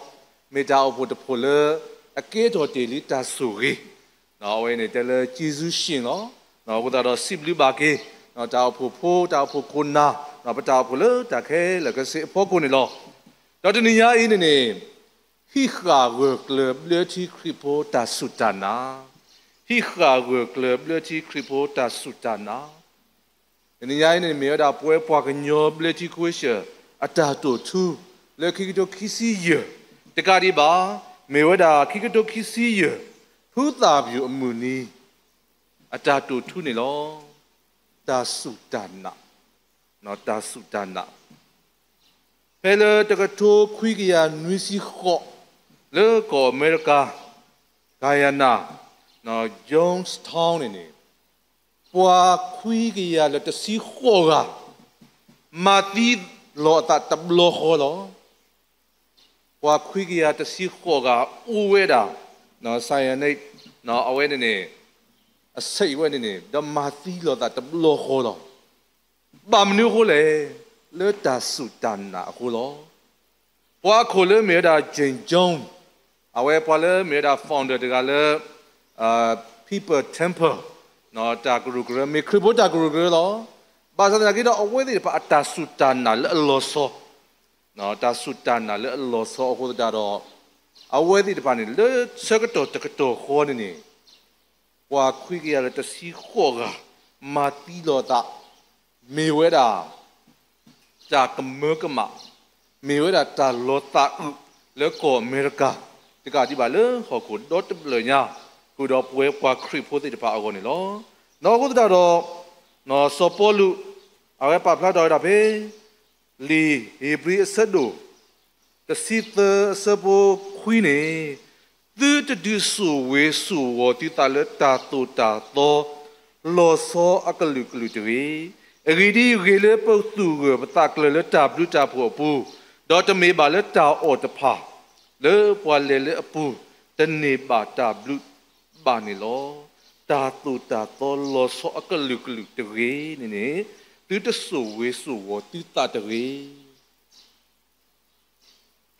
မ့ၢ်တၢ်အိၣ်ဖှိၣ်တဖှိၣ်လၢ အကဲထီၣ်တ့ၢ်လံတၢ်ဆိၣ်ဂ့ၤ အဝဲန့ၣ်တဲလၢ ကျေးဇူးရှင် လီၤ. အဃိသတးဒီးစံးဘျုးဘၣ်က့ၤ တၢ်အိၣ်ဖှိၣ်ဖိ တၢ်အိၣ်ဖှိၣ်ခိၣ်နၢ် ပတၢ်အိၣ်ဖှိၣ်လၢတၢ်ခဲလၢာ်ခဲဆ့အဖီခိၣ်န့ၣ်လီၤ. ဒီးတနံၤညါအံၤန့ၣ်န့ၣ် ဟံးဃာ်ဂၢၢ်ကျၢၤဘျၢထံခရံာ်ဖိတၢ်စူၢ်တၢ်နာ်, ဟံးဃာ်ဂၢၢ်ကျၢၤဘျၢထံခရံာ်ဖိတၢ်စူၢ်တၢ်နာ် တနံၤညါအံၤန့ၣ် မ့ၢ်ဝဲဒၣ်ပဝဲပှၤကညီဘျၢထံခဝ့ၡၢၣ် အတၢ်တိာ်ထူ လၢခံကထိခံဆံယဲၢ် တကးဒံးဘၣ် မ့ၢ်ဝဲဒၣ်ခံကထိခံဆံယဲၢ် ဖုသၣ်ပျိၣ်အမုၢ်နံၤ အတၢ်တိာ်ထူန့ၣ်လီၤ. တၢ်စူၢ်တၢ်နာ် တၢ်စူၢ်တၢ်နာ်, ဖဲလၢတကထိခွံကယၤနွံဆံဃိး လၢကီၢ်အမဲရကၤ Guyana, Jonestown န့ၣ်န့ၣ်, ပှၤခွံကယၤလၢတဆံဃိးဂၤ မၤသံလီၤအသးတဘျီဃီလီၤ. ပှၤခွံကယၤတဆံဃိးဂၤ အိၣ်ဝဲဒၣ် cyanide အဝဲန့ၣ်န့ၣ် အဆံးဝဲန့ၣ်န့ၣ် ဒီးမၤသံလီၤသးတဘျီဃီလီၤ. ဘၣ်မနုၤအဃိလဲၣ်, လၢတၢ်စူၢ်တၢ်နာ်အဃိလီၤ. ပှၤအခိၣ်လၢမ့ၢ်ဝဲဒၣ် Jane Jones, အဝဲပှၤလၢမ့ၢ်ဝဲဒၣ် founder တဂၤလၢ People Temple, တၢ်ကရူၢ်ကရၢ မ့ၢ်ခရံာ်ဖိတၢ်ကရူၢ်ကရၢလီၤ. ဘၣ်ဆၣ်သနာ်က့ဒီး အဝဲသ့ၣ်တဖၣ်အတၢ်စူၢ်တၢ်နာ်လၢအလီၤဆီ တၢ်စူၢ်တၢ်နာ်လၢအလီၤဆီအဃိသတးဒီး အဝဲသ့ၣ်တဖၣ်န့ၣ် လၢဆၢကတီၢ်တကတီၢ်ဃီန့ၣ်န့ၣ် ပှၤခွံကယၤလၢတဆံဃိးဂၤ မၤသံလီၤသး, မ့ၢ်ဝဲဒၣ် တၢ်ကမၢကမၣ်, မ့ၢ်ဝဲဒၣ်တၢ်လီၤသးအုးလၢကီၢ်အမဲရကၤ တကးဒံးဘၣ်လၢဟီၣ်ခိၣ်ဒီတဘျၢၣ်ညါ ဃုာ်ဒီးပဝဲပှၤခရံာ်ဖိသ့ၣ်တဖၣ်အဂီၢ်န့ၣ်လီၤ. အဃိသတးဒီး စီၤပီလူး အဝဲပာ်ဖျါထီၣ်ဝဲဒၣ်ဖဲ လံာ်ဧ့ၤဘြံၤအဆၢဒိၣ် တဆံသၢအဆၢဖိခွံန့ၣ်, သုတဒုးစိာ်ဝ့ၤစိာ်ဝီၤသုသးလၢတၢ်သိၣ်တၢ်သီ လီၤဆီအကလုာ်ကလုာ်တဂ့ၤ. အဂ့ၢ်ဒ်အံၤ, ဂ့ၤလၢပသူၣ်ဂၢၢ်ပသးကျၢၤလၢတၢ်ဘျုးတၢ်ဖှိၣ်အပူၤ, ဒီးတမ့ၢ်ဘၣ်လၢတၢ်အီၣ်တဖၣ်, လၢပှၤလဲၤလၢအပူၤ တန့ၢ်ဘၣ်တၢ်ဘျုးဘၣ်န့ၣ်လီၤ. တၢ်သိၣ်တၢ်သီလီၤဆီအကလုာ်ကလုာ်တဂ့ၤန့ၣ်န့ၣ်, သုတစိာ်ဝ့ၤစိာ်ဝီၤသုသးတဂ့ၤ.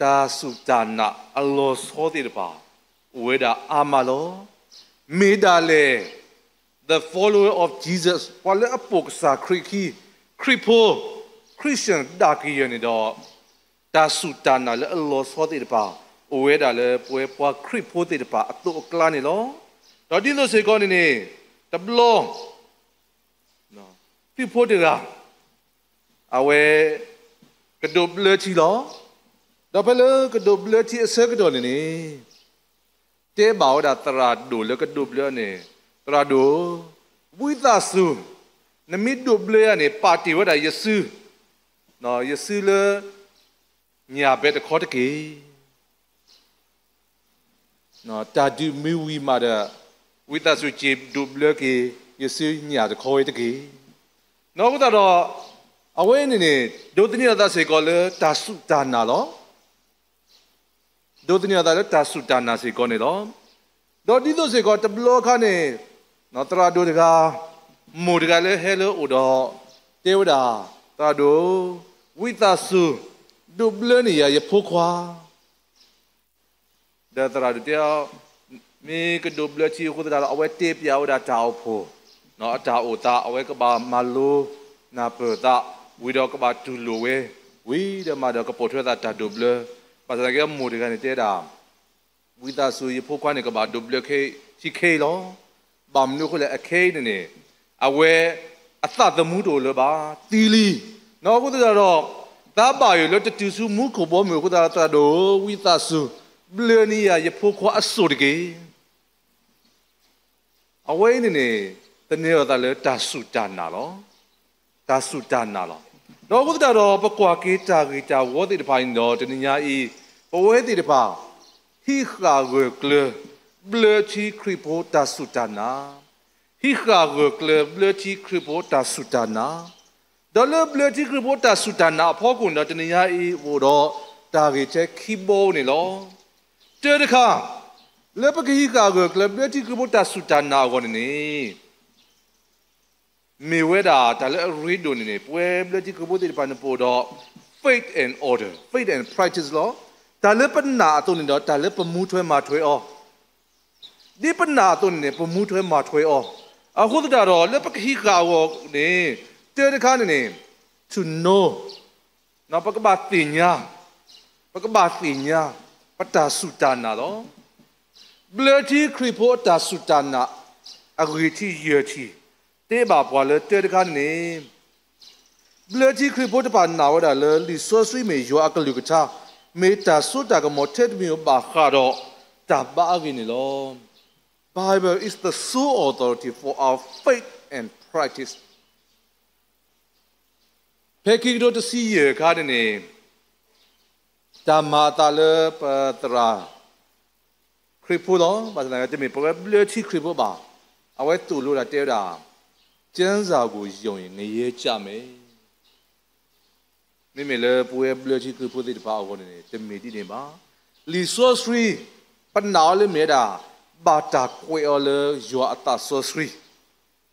တၢ်စူၢ်တၢ်နာ်အလီၤဆီသ့ၣ်တဖၣ် အိၣ်ဝဲဒၣ်အါမးလီၤ. မ့ၢ်ဒၣ်လဲာ် the follower of Jesus ပှၤလၢအပိာ်ကစၢ်ခရံာ်ခံ, ခရံာ်ဖိ, Christian ဒၣ်ကယၢၢ်န့ၣ်ဒီး, တၢ်စူၢ်တၢ်နာ်လၢအလီၤဆီသ့ၣ်တဖၣ် အိၣ်ဝဲဒၣ်လၢပဝဲပှၤခရံာ်ဖိသ့ၣ်တဖၣ်အသိးအကျါန့ၣ်လီၤ. ဒီးဒ်သိးစ့ၢ်ကီးန့ၣ်န့ၣ်, တဘျီ သုးဖိတဂၤ အဝဲ ကဒိးဘျၢထံလီၤ. ဒီးဖဲလၢကဒိးဘျၢထံအဆၢကတီၢ်န့ၣ်န့ၣ်, တဲဘၣ်ဝဲဒၣ်သရၣ်ဒိၣ်လၢကဒိးဘျၢန့ၣ်, သရၣ်ဒိၣ်, ဝံသးစူၤ, နမ့ၢ်ဒိးဘျၢယၤန့ၣ် ပာ်တ့ၢ်ဝဲဒၣ်ယစု, ယစုလၢ ညၣ်ဘဲတခီတက့ၢ်. တၢ်ဒုးမ့ၢ်ဝံၤမးဒီး, ဝံသးစူၤက့ၤဒိးဘျၢက့ၤ ယစုညၣ်တခီဝဲတက့ၢ်. အဃိသတးဒီး, အဝဲန့ၣ်န့ၣ် ဒိးသန့ၤအသးစ့ၢ်ကီးလၢတၢ်စူၢ်တၢ်နာ်လီၤ. ဒိးသန့ၤအသးလၢတၢ်စူၢ်တၢ်နာ်စ့ၢ်ကီးန့ၣ်လီၤ. ဒီးဒ်သိးစ့ၢ်ကီးတဘျီအခါန့ၣ်, သရၣ်ဒိၣ်တဂၤ, မိၢ်တဂၤလၢဟဲလၢအအိၣ်ဒီး, တဲဝဲဒၣ်, သရၣ်ဒိၣ်, ဝံသးစူၤ, ဒိးဘျၢန့ၢ်ယၤယဖိခွါ ဒီးသရၣ်ဒိၣ်တဲအီၤ, မ့ၢ်ကဒိးဘျၢထံအဃိသတးဒီး အဝဲတဲပျးဝဲဒၣ်တၢ်အိၣ်ဖှိၣ်, အတၢ်အိၣ်သး အဝဲကဘၣ်မၤလိနၢ်ပၢၢ်သး, ဝံၤဒီးကဘၣ်တူၢ်လိာ်ဝဲ, ဝံၤဒီးမးဒီးကပိာ်ထွဲသးတၢ်ဒိးဘျၢ, ဘၣ်ဆၣ်သနာ်က့မိၢ်တဂၤန့ၣ်တဲဒၣ် ဝံသးစူၤ ယဖိခွါန့ၣ် ကဘၣ်ဒိးဘျၢခဲအံၤ ထံခဲအံၤလီၤ. ဘၣ်မနုၤအဃိလဲၣ် အခဲအံၤန့ၣ်န့ၣ်, အဝဲအသးသမူတအိၣ်လၢၤဘၣ်, သံလံ. အဃိသတးဒီး, သးဘၣ်ယိၣ်လၢတတုၤဆူမူခိၣ်ဘီမုၢ်အဃိသတးဒီး သရၣ်ဒိၣ်ဧၢ, ဝံသးစူၤ, ဘျၢန့ၢ်ယၤယဖိခွါအစိၣ်တက့ၢ်. အဝဲအံၤန့ၣ်န့ၣ်, သန့ၤအသးလၢတၢ်စူၢ်တၢ်နာ်လီၤ. တၢ်စူၢ်တၢ်နာ်လီၤ. ဒီးအဃိသတးဒီး ပကွၢ်က့ၤတၢ်ဂ့ၢ်တၢ်ဝီသ့ၣ်တဖၣ်အံၤန့ၣ်ဒီး တနံၤညါအံၤ, ပဝဲသ့ၣ်တဖၣ်, ဟံးဃာ်ဂၢၢ်ကျၢၤ, ဘျၢထံခရံာ်ဖိတၢ်စူၢ်တၢ်နာ်, ဟံးဃာ်ဂၢၢ်ကျၢၤ ဘျၢထံခရံာ်ဖိတၢ်စူၢ်တၢ်နာ်, ဒီးလၢဘျၢထံခရံာ်ဖိတၢ်စူၢ်တၢ်နာ်အဖီခိၣ်န့ၣ်ဒီး တနံၤညါအံၤအိၣ်ဒီးတၢ်ဂ့ၢ်ထဲခံဘီန့ၣ်လီၤ. တၢတခါ, လၢပကဟံးဃာ်ဂၢၢ်ကျၢၤ ဘျၢထံခရံာ်ဖိတၢ်စူၢ်တၢ်နာ်အဂီၢ်န့ၣ်န့ၣ်, မ့ၢ်ဝဲဒၣ်တၢ်လၢအရ့ဒိၣ်န့ၣ်န့ၣ် ပဝဲဘျၢထံခရံာ်ဖိသ့ၣ်တဖၣ်န့ၣ် ပအိၣ်ဒီး faith and order, faith and practice လီၤ. တၢ်လၢပနာ်အသိးန့ၣ်ဒီး တၢ်လၢပမူထွဲမၤထွဲအီၤ, ဒ်ပနာ်အသိးန့ၣ်န့ၣ် ပမူထွဲမၤထွဲအီၤ, အဃိသတးဒီး လၢပကဟံးဃာ်အဂီၢ်န့ၣ်, တၢတခါန့ၣ်န့ၣ်, to know, ပကဘၣ်သ့ၣ်ညါ, ပကဘၣ်သ့ၣ်ညါ, ပတၢ်စူၢ်တၢ်နာ်လီၤ. ဘျၢထံခရံာ်ဖိအတၢ်စူၢ်တၢ်နာ်, အဂ့ၢ်ထံးယဲၢ်ထံး, တဲဘၣ်ပှၤလၢတၢတခါန့ၣ်န့ၣ်, ဘျၢထံခရံာ်ဖိတဖၣ်နာ်ဝဲဒၣ်လၢ လံာ်စီဆှံမ့ၢ်ယွၤအကလုၢ်ကထါ, မ့ၢ်တၢ်စိတၢ်ကမီၤထဲတမံၤဘၣ်ဃးဒီးတၢ်ဘါအဂ့ၢ်န့ၣ်လီၤ. Bible is the sole authority for our faith and practice. ဖဲခံကထိတဆံယဲၢ်အခါန့ၣ်န့ၣ် တၢ်မၤအသးလၢပသရၣ်ခရံာ်ဖိလီၤ. ဘၣ်ဆၣ်သနာ်က့ တမ့ၢ်ပဝဲဘျၢထံခရံာ်ဖိဘၣ်. အဝဲသိၣ်လိဒၣ်တဲဝဲဒၣ် ကျမ်းစာကို ယုံရင် ငရဲကျမယ်. မ့မ့ၢ်လၢပဝဲဘျၢထံခရံာ်ဖိသ့ၣ်တဖၣ်အဂီၢ်န့ၣ်န့ၣ် တမ့ၢ်ဒ်န့ၣ်ဘၣ်. လံာ်စီဆှံ ပနာ်အီၤလၢမ့ၢ်ဝဲဒၣ် ဘၣ်တၢ်ကွဲးအီၤလၢယွၤအသးစီဆှံ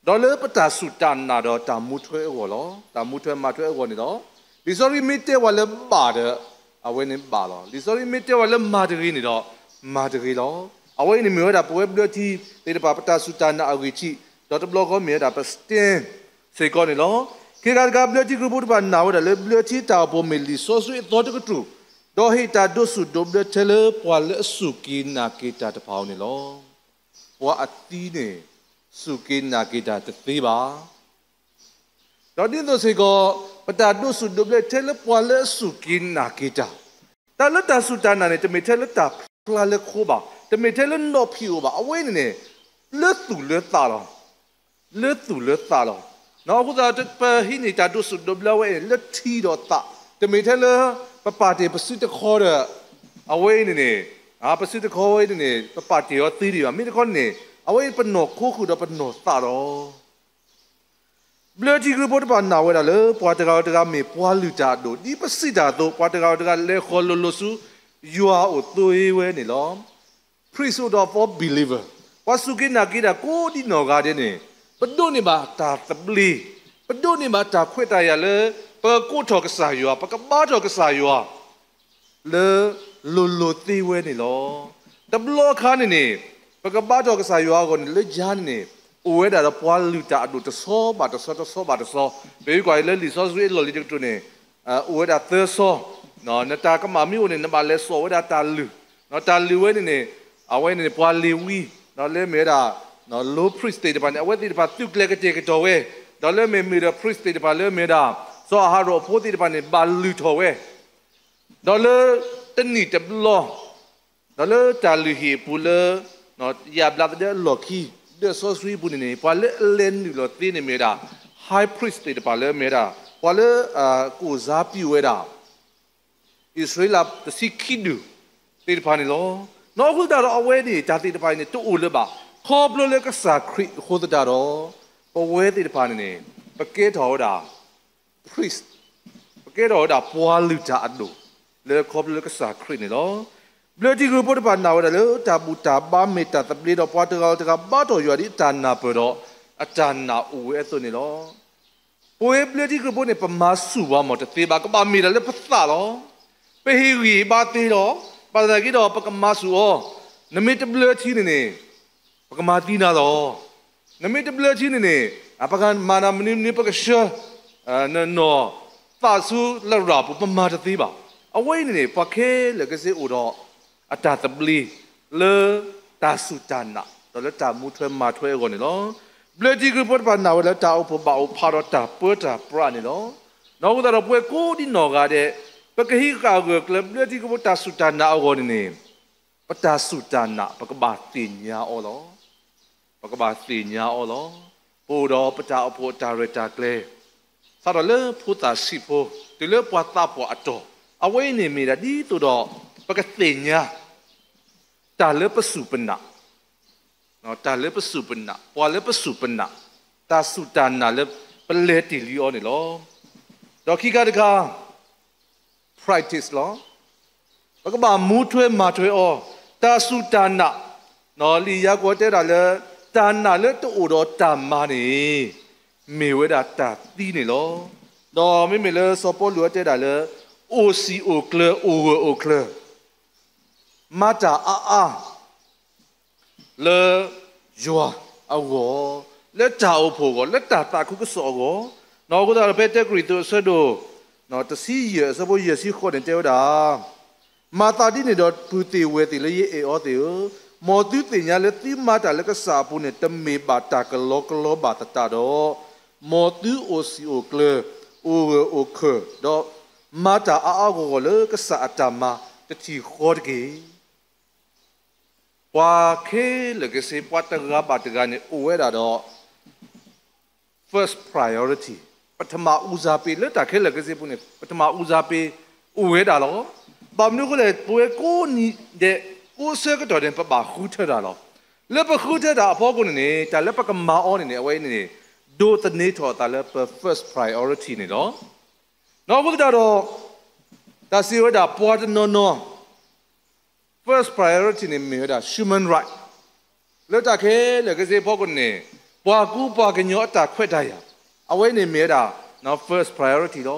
ဒီးလၢပတၢ်စူၢ်တၢ်နာ်ဒီးတၢ်မူထွဲအဂီၢ်လီၤ. တၢ်မူထွဲမၤထွဲအဂီၢ်န့ၣ်လီၤ. လံာ်စီဆှံမ့ၢ်တဲဝဲလၢဘၣ်ဒီး အဝဲန့ၣ်ဘၣ်လီၤ. လံာ်စီဆှံမ့ၢ်တဲဝဲလၢမၤတဂ့ၤန့ၣ်ဒီး မၤတဂ့ၤလီၤ. အဝဲအံၤန့ၣ်မ့ၢ်ဝဲဒၣ်ပဝဲဘျၢထံသ့ၣ်တဖၣ် ပတၢ်စူၢ်တၢ်နာ်အဂံၢ်ထံး, ဒီးတဘျီဃီမ့ၢ်ဝဲဒၣ်ပ stand စ့ၢ်ကီးန့ၣ်လီၤ. ခံခါတခါ ဘျၢထံခရံာ်ဖိတဖၣ်နာ်ဝဲဒၣ်လၢ ဘျၢထံတၢ်အိၣ်ဖှိၣ်မ့ၢ်လံာ်စီဆှံအသီတကတြူၢ်, ဒီးဟ့ၣ်တၢ်ဒိးဆူၣ်ဒိးဘျၢထဲလၢပှၤလၢအစူၢ်က့ၤနာ်က့ၤတၢ်တဖၣ်အအိၣ်န့ၣ်လီၤ. ပှၤအသံန့ၣ် စူၢ်က့ၤနာ်က့ၤတၢ်တသ့ဘၣ်. ဒီးဒ်သိးစ့ၢ်ကီး ပတၢ်ဒိးဆူၣ်ဒိးဘျၢထဲလၢပှၤလၢအစူၢ်က့ၤနာ်က့ၤတၢ်, တၢ်လၢတၢ်စူၢ်တၢ်နာ်န့ၣ် တမ့ၢ်ထဲလၢတၢ်ဖျါလၢခိဘၣ်, တမ့ၢ်ထဲလၢနီၣ်ဖံးအိၣ်ဘၣ်, အဝဲန့ၣ်န့ၣ် လၢသူၣ်လၢသးလီၤ. လၢသူၣ်လၢသးလီၤ. အဃိသတး ပဟံးန့ၢ်တၢ်ဒိးဆူၣ်ဒိးဘျၢဝဲအံၤ လၢထံဒီးသး, တမ့ၢ်ထဲလၢ ပပာ်တ့ၢ်ပစုတခီဒီး အဝဲအံၤန့ၣ်န့ၣ် ပစုတခီဝဲအံၤန့ၣ်န့ၣ် ပပာ်တ့ၢ်အီၤသ့ဒံးဘၣ်. မ့ၢ်တခီန့ၣ် အဝဲအံၤပနီၢ်ခိဃုာ်ဒီးပနီၢ်သးလီၤ. ဘျၢထံခရံာ်ဖိတဖၣ်နာ်ဝဲဒၣ်လၢ ပှၤတဂၤတဂၤမ့ၢ်ပှၤလုၢ်တၢ်အဒိၣ်, ဒ်ပစံးတၢ်အသိး ပှၤတဂၤတဂၤလဲၤဃီၤလိၤလိၤဆူ ယွၤအအိၣ်သိအ့ဝဲန့ၣ်လီၤ. priesthood of all believer, ပှၤစူၢ်က့ၤနာ်က့ၤတၢ်ကိးဒ်နီၢ်ဂၤဒဲးန့ၣ် ပဒိးန့ၢ်ဘၣ်တၢ်သဘျ့, ပဒိးန့ၢ်ဘၣ်တၢ်ခွဲးတၢ်ယာ်လၢ ပကကိးထီၣ်ကစၢ်ယွၤ, ပကဘါထီၣ်ကစၢ်ယွၤ လၢလိၤလိၤသ့ဝဲန့ၣ်လီၤ. တဘျီခါန့ၣ်န့ၣ် ပကဘါထီၣ်ကစၢ်ယွၤအဂီၢ်န့ၣ် လၢယၤန့ၣ်န့ၣ် အိၣ်ဝဲဒၣ်ဒီးပှၤလုၢ်တၢ်အဒိၣ်တဆီဘၣ်တဆီ တဆီဘၣ်တဆီ, ပမ့ၢ်ကွၢ်လၢလံာ်စီဆှံအလီၢ်လံၤတကတြူၢ်န့ၣ် အိၣ်ဝဲဒၣ်သၢဆီ, နတၢ်ကမၣ်မ့ၢ်အိၣ်န့ၣ် နဘၣ်လဲၤစိာ်ဝဲဒၣ်တၢ်လုၢ်, တၢ်လုၢ်ဝဲန့ၣ်န့ၣ် အဝဲန့ၣ်န့ၣ် ပှၤလ့ၤဝံ, လၢမ့ၢ်ဝဲဒၣ် low priest သ့ၣ်တဖၣ်န့ၣ် အဝဲသ့ၣ်တဖၣ်သုးကျဲၤကတဲာ်ကတီၤဝဲ, ဒီးလၢမ့ၢ်မ့ၢ်ဒီး priest သ့ၣ်တဖၣ်လၢမ့ၢ်ဝဲဒၣ် စီၤအၤဟရိၣ်အဖိသ့ၣ်တဖၣ်န့ၣ် ဘၣ်လုၢ်ထီၣ်ဝဲ, ဒီးလၢတနံၣ်တဘျီ ဒီးလၢတၢ်လုၢ်ဟံၣ်အပူၤလၢ ယၣ်ဘျးသဒၢအလီၢ်ခံ ဒၢးစီဆှံအပူၤန့ၣ်န့ၣ် ပှၤလၢအလဲၤနုာ်လီၤသ့န့ၣ်မ့ၢ်ဝဲဒၣ် high priest သ့ၣ်တဖၣ်လၢမ့ၢ်ဝဲဒၣ် ပှၤလၢ ကိၣ်စါပျူၢ်ဝဲဒၣ် အံၣ်စရ့လးတဆံခံဒူၣ်သ့ၣ်တဖၣ်န့ၣ်လီၤ. နီၢ်အဃိသတးဒီးအဝဲန့ၣ် တၢ်သ့ၣ်တဖၣ်အံၤန့ၣ် တအိၣ်လၢၤဘၣ်. ခီဖျိလၢကစၢ်ခရံာ်အဃိသတးဒီး ပဝဲသ့ၣ်တဖၣ်န့ၣ်န့ၣ် ပကဲထီၣ်ဝဲဒၣ် priest, ပကဲထီၣ်ဝဲဒၣ်ပှၤလုၢ်တၢ်အဒိၣ် လၢခီဖျိလၢကစၢ်ခရံာ်န့ၣ်လီၤ. ဘျၢထံခရံာ်ဖိတဖၣ်နာ်ဝဲဒၣ်လၢ တၢ်ဘူၣ်တၢ်ဘါမ့ၢ်တၢ်သဘျ့ဒီး ပှၤတဂၤတဂၤဘါထီၣ်ယွၤဒ်အတၢ်နၢ်ပၢၢ်ဒီး အတၢ်နာ်အိၣ်ဝဲအသိးန့ၣ်လီၤ. ပဝဲဘျၢထံခရံာ်ဖိန့ၣ် ပမၤဆူၣ်ဝဲမ့ၢ်တသ့ဘၣ်, ကဘၣ်မ့ၢ်ဒၣ်လၢပသးလီၤ. ပဟ့ၣ်ဂံၢ်ဘါသ့လီၤ. ဘၣ်သနာ်က့ဒီး ပကမၤဆူၣ်အီၤ, နမ့ၢ်တဘျၢထံန့ၣ်န့ၣ် ပကမၤသံနၤလီၤ. နမ့ၢ်တဘျၢထံန့ၣ်န့ၣ် ပကမၤနၤမနုၤမနုၤ ပကဆှၢ နနီၢ်သးဆူလရာ်ပူၤ ပမၤတသ့ဘၣ်. အဝဲအံၤန့ၣ်န့ၣ် ပှၤခဲလၢာ်ကစ့အိၣ်ဒီး အတၢ်သဘျ့ လၢတၢ်စူၢ်တၢ်နာ် ဒီးလၢတၢ်မူထွဲမၤထွဲအဂီၢ်န့ၣ်လီၤ. ဘျၢထံခရံာ်ဖိတဖၣ်နာ်ဝဲလၢတၢ်အိၣ်ဖှိၣ်ဘၣ်အိၣ်ဖးဒီးတၢ်ပၢတၢ်ပြးန့ၣ်လီၤ. နီၢ်အဃိသတးဒီးပဝဲကိးဒံနီၢ်ဂၤဒဲး ပကဟံးဃာ်ဂၢၢ်ကျၢၤဘျၢထံခရံာ်ဖိတၢ်စူၢ်တၢ်နာ်အဂီၢ်န့ၣ်န့ၣ် ပတၢ်စူၢ်တၢ်နာ် ပကဘၣ်သ့ၣ်ညါအီၤလီၤ. ပကဘၣ်သ့ၣ်ညါအီၤလီၤ. ပအိၣ်ဒီးပတၢ်အိၣ်ဖှိၣ်အတၢ်ရဲၣ်တၢ်ကျဲၤ စးထီၣ်လၢဖိသၣ်ဆံးဖိ တုၤလၢပှၤသးပှၢ်အတီၢ်, အဝဲအံၤန့ၣ်မ့ၢ်ဒၣ်ဒ်သိးဒီး ပကသ့ၣ်ညါ တၢ်လၢပစူၢ်ပနာ်, တၢ်လၢပစူၢ်ပနာ်, ပှၤလၢပစူၢ်ပနာ်, တၢ်စူၢ်တၢ်နာ်လၢပလဲၤတ့ၢ်လံအီၤန့ၣ်လီၤ. ဒီးခံခါတခါ practice လီၤ. ပကဘၣ်မူထွဲမၤထွဲအီၤ, တၢ်စူၢ်တၢ်နာ်, လံာ်ယၤကိာ်တဲဒၣ်လၢ တၢ်နာ်လၢတအိၣ်ဒီးတၢ်မၤန့ၣ် မ့ၢ်ဝဲဒၣ်တၢ်သံန့ၣ်လီၤ. ဒီးမ့မ့ၢ်လၢစီၤပီလူးအတဲဒၣ်လၢ အိၣ်စံာ်အိၣ်ကျၢၤ အိၣ်ဂၢၢ်အိၣ်ကျၢၤ မၤတၢ်အါအါ လၢယွၤအဂီၢ်, လၢတၢ်အိၣ်ဖှိၣ်အဂီၢ်, လၢတၢ်သးခုကစီၣ်အဂီၢ်, နီၢ်အဃိသတးဒီး ဖဲတၢကရံၣ်သူးအဆၢဒိၣ် တဆံယဲၢ် အဆၢဖိယဲၢ်ဆံဃိးန့ၣ် တဲဝဲဒၣ်, မၤသးဒ်န့ၣ်ဒီး ပုၢ်သ့ၣ်ဝဲၢ်သ့ၣ်လၢယအဲၣ်အီၤသ့ၣ်ဧၢ, မ်သုသ့ၣ်ညါလၢသုမၤတၢ်လၢကစၢ်အပူၤန့ၣ် တမ့ၢ်ဘၣ်တၢ်ကလီကလီဘၣ်သတးဒီး, မ်သုအိၣ်စံာ်အိၣ်ကျၢၤ, အိၣ်ဂၢၢ်အိၣ်ခၢၢ်, ဒီးမၤတၢ်အါအါဂီၢ်ဂီၢ်လၢကစၢ်အတၢ်မၤ တထံၣ်ဃီတက့ၢ်. ပှၤခဲလၢာ်ခဲဆ့ ပှၤတဂၤဘၣ်တဂၤန့ၣ် အိၣ်ဝဲဒၣ်ဒီး first priority, ပထမဦးစားပေး လၢတၢ်ခဲလၢာ်ခဲဆ့အပူၤန့ၣ် ပထမဦးစားပေး အိၣ်ဝဲဒၣ်လီၤ. ဘၣ်မနုၤအဃိလဲၣ် ပဝဲကိးနံၤဒဲး ကိးဆၢကတီၢ်ဒဲး ပဘၣ်ဃုထၢတၢ်လီၤ. လၢပဃုထၢတၢ်အဖီခိၣ်န့ၣ်န့ၣ် တၢ်လၢပကမၤအီၤန့ၣ်န့ၣ် အဝဲအံၤန့ၣ်န့ၣ် ဒိးသန့ၤထီၣ်အသးလၢပ first priority န့ၣ်လီၤ. နီၢ်အဃိသတးဒီး တၢ်စံးဝဲဒၣ်ပှၤတနီၤနီၤ first priority န့ၣ် မ့ၢ်ဝဲဒၣ် human right လၢတၢ်ခဲလၢာ်ခဲဆ့အဖီခိၣ်န့ၣ် ပှၤကူပှၤကညီအတၢ်ခွဲးတၢ်ယာ် အဝဲန့ၣ်မ့ၢ်ဝဲဒၣ် first priority လီ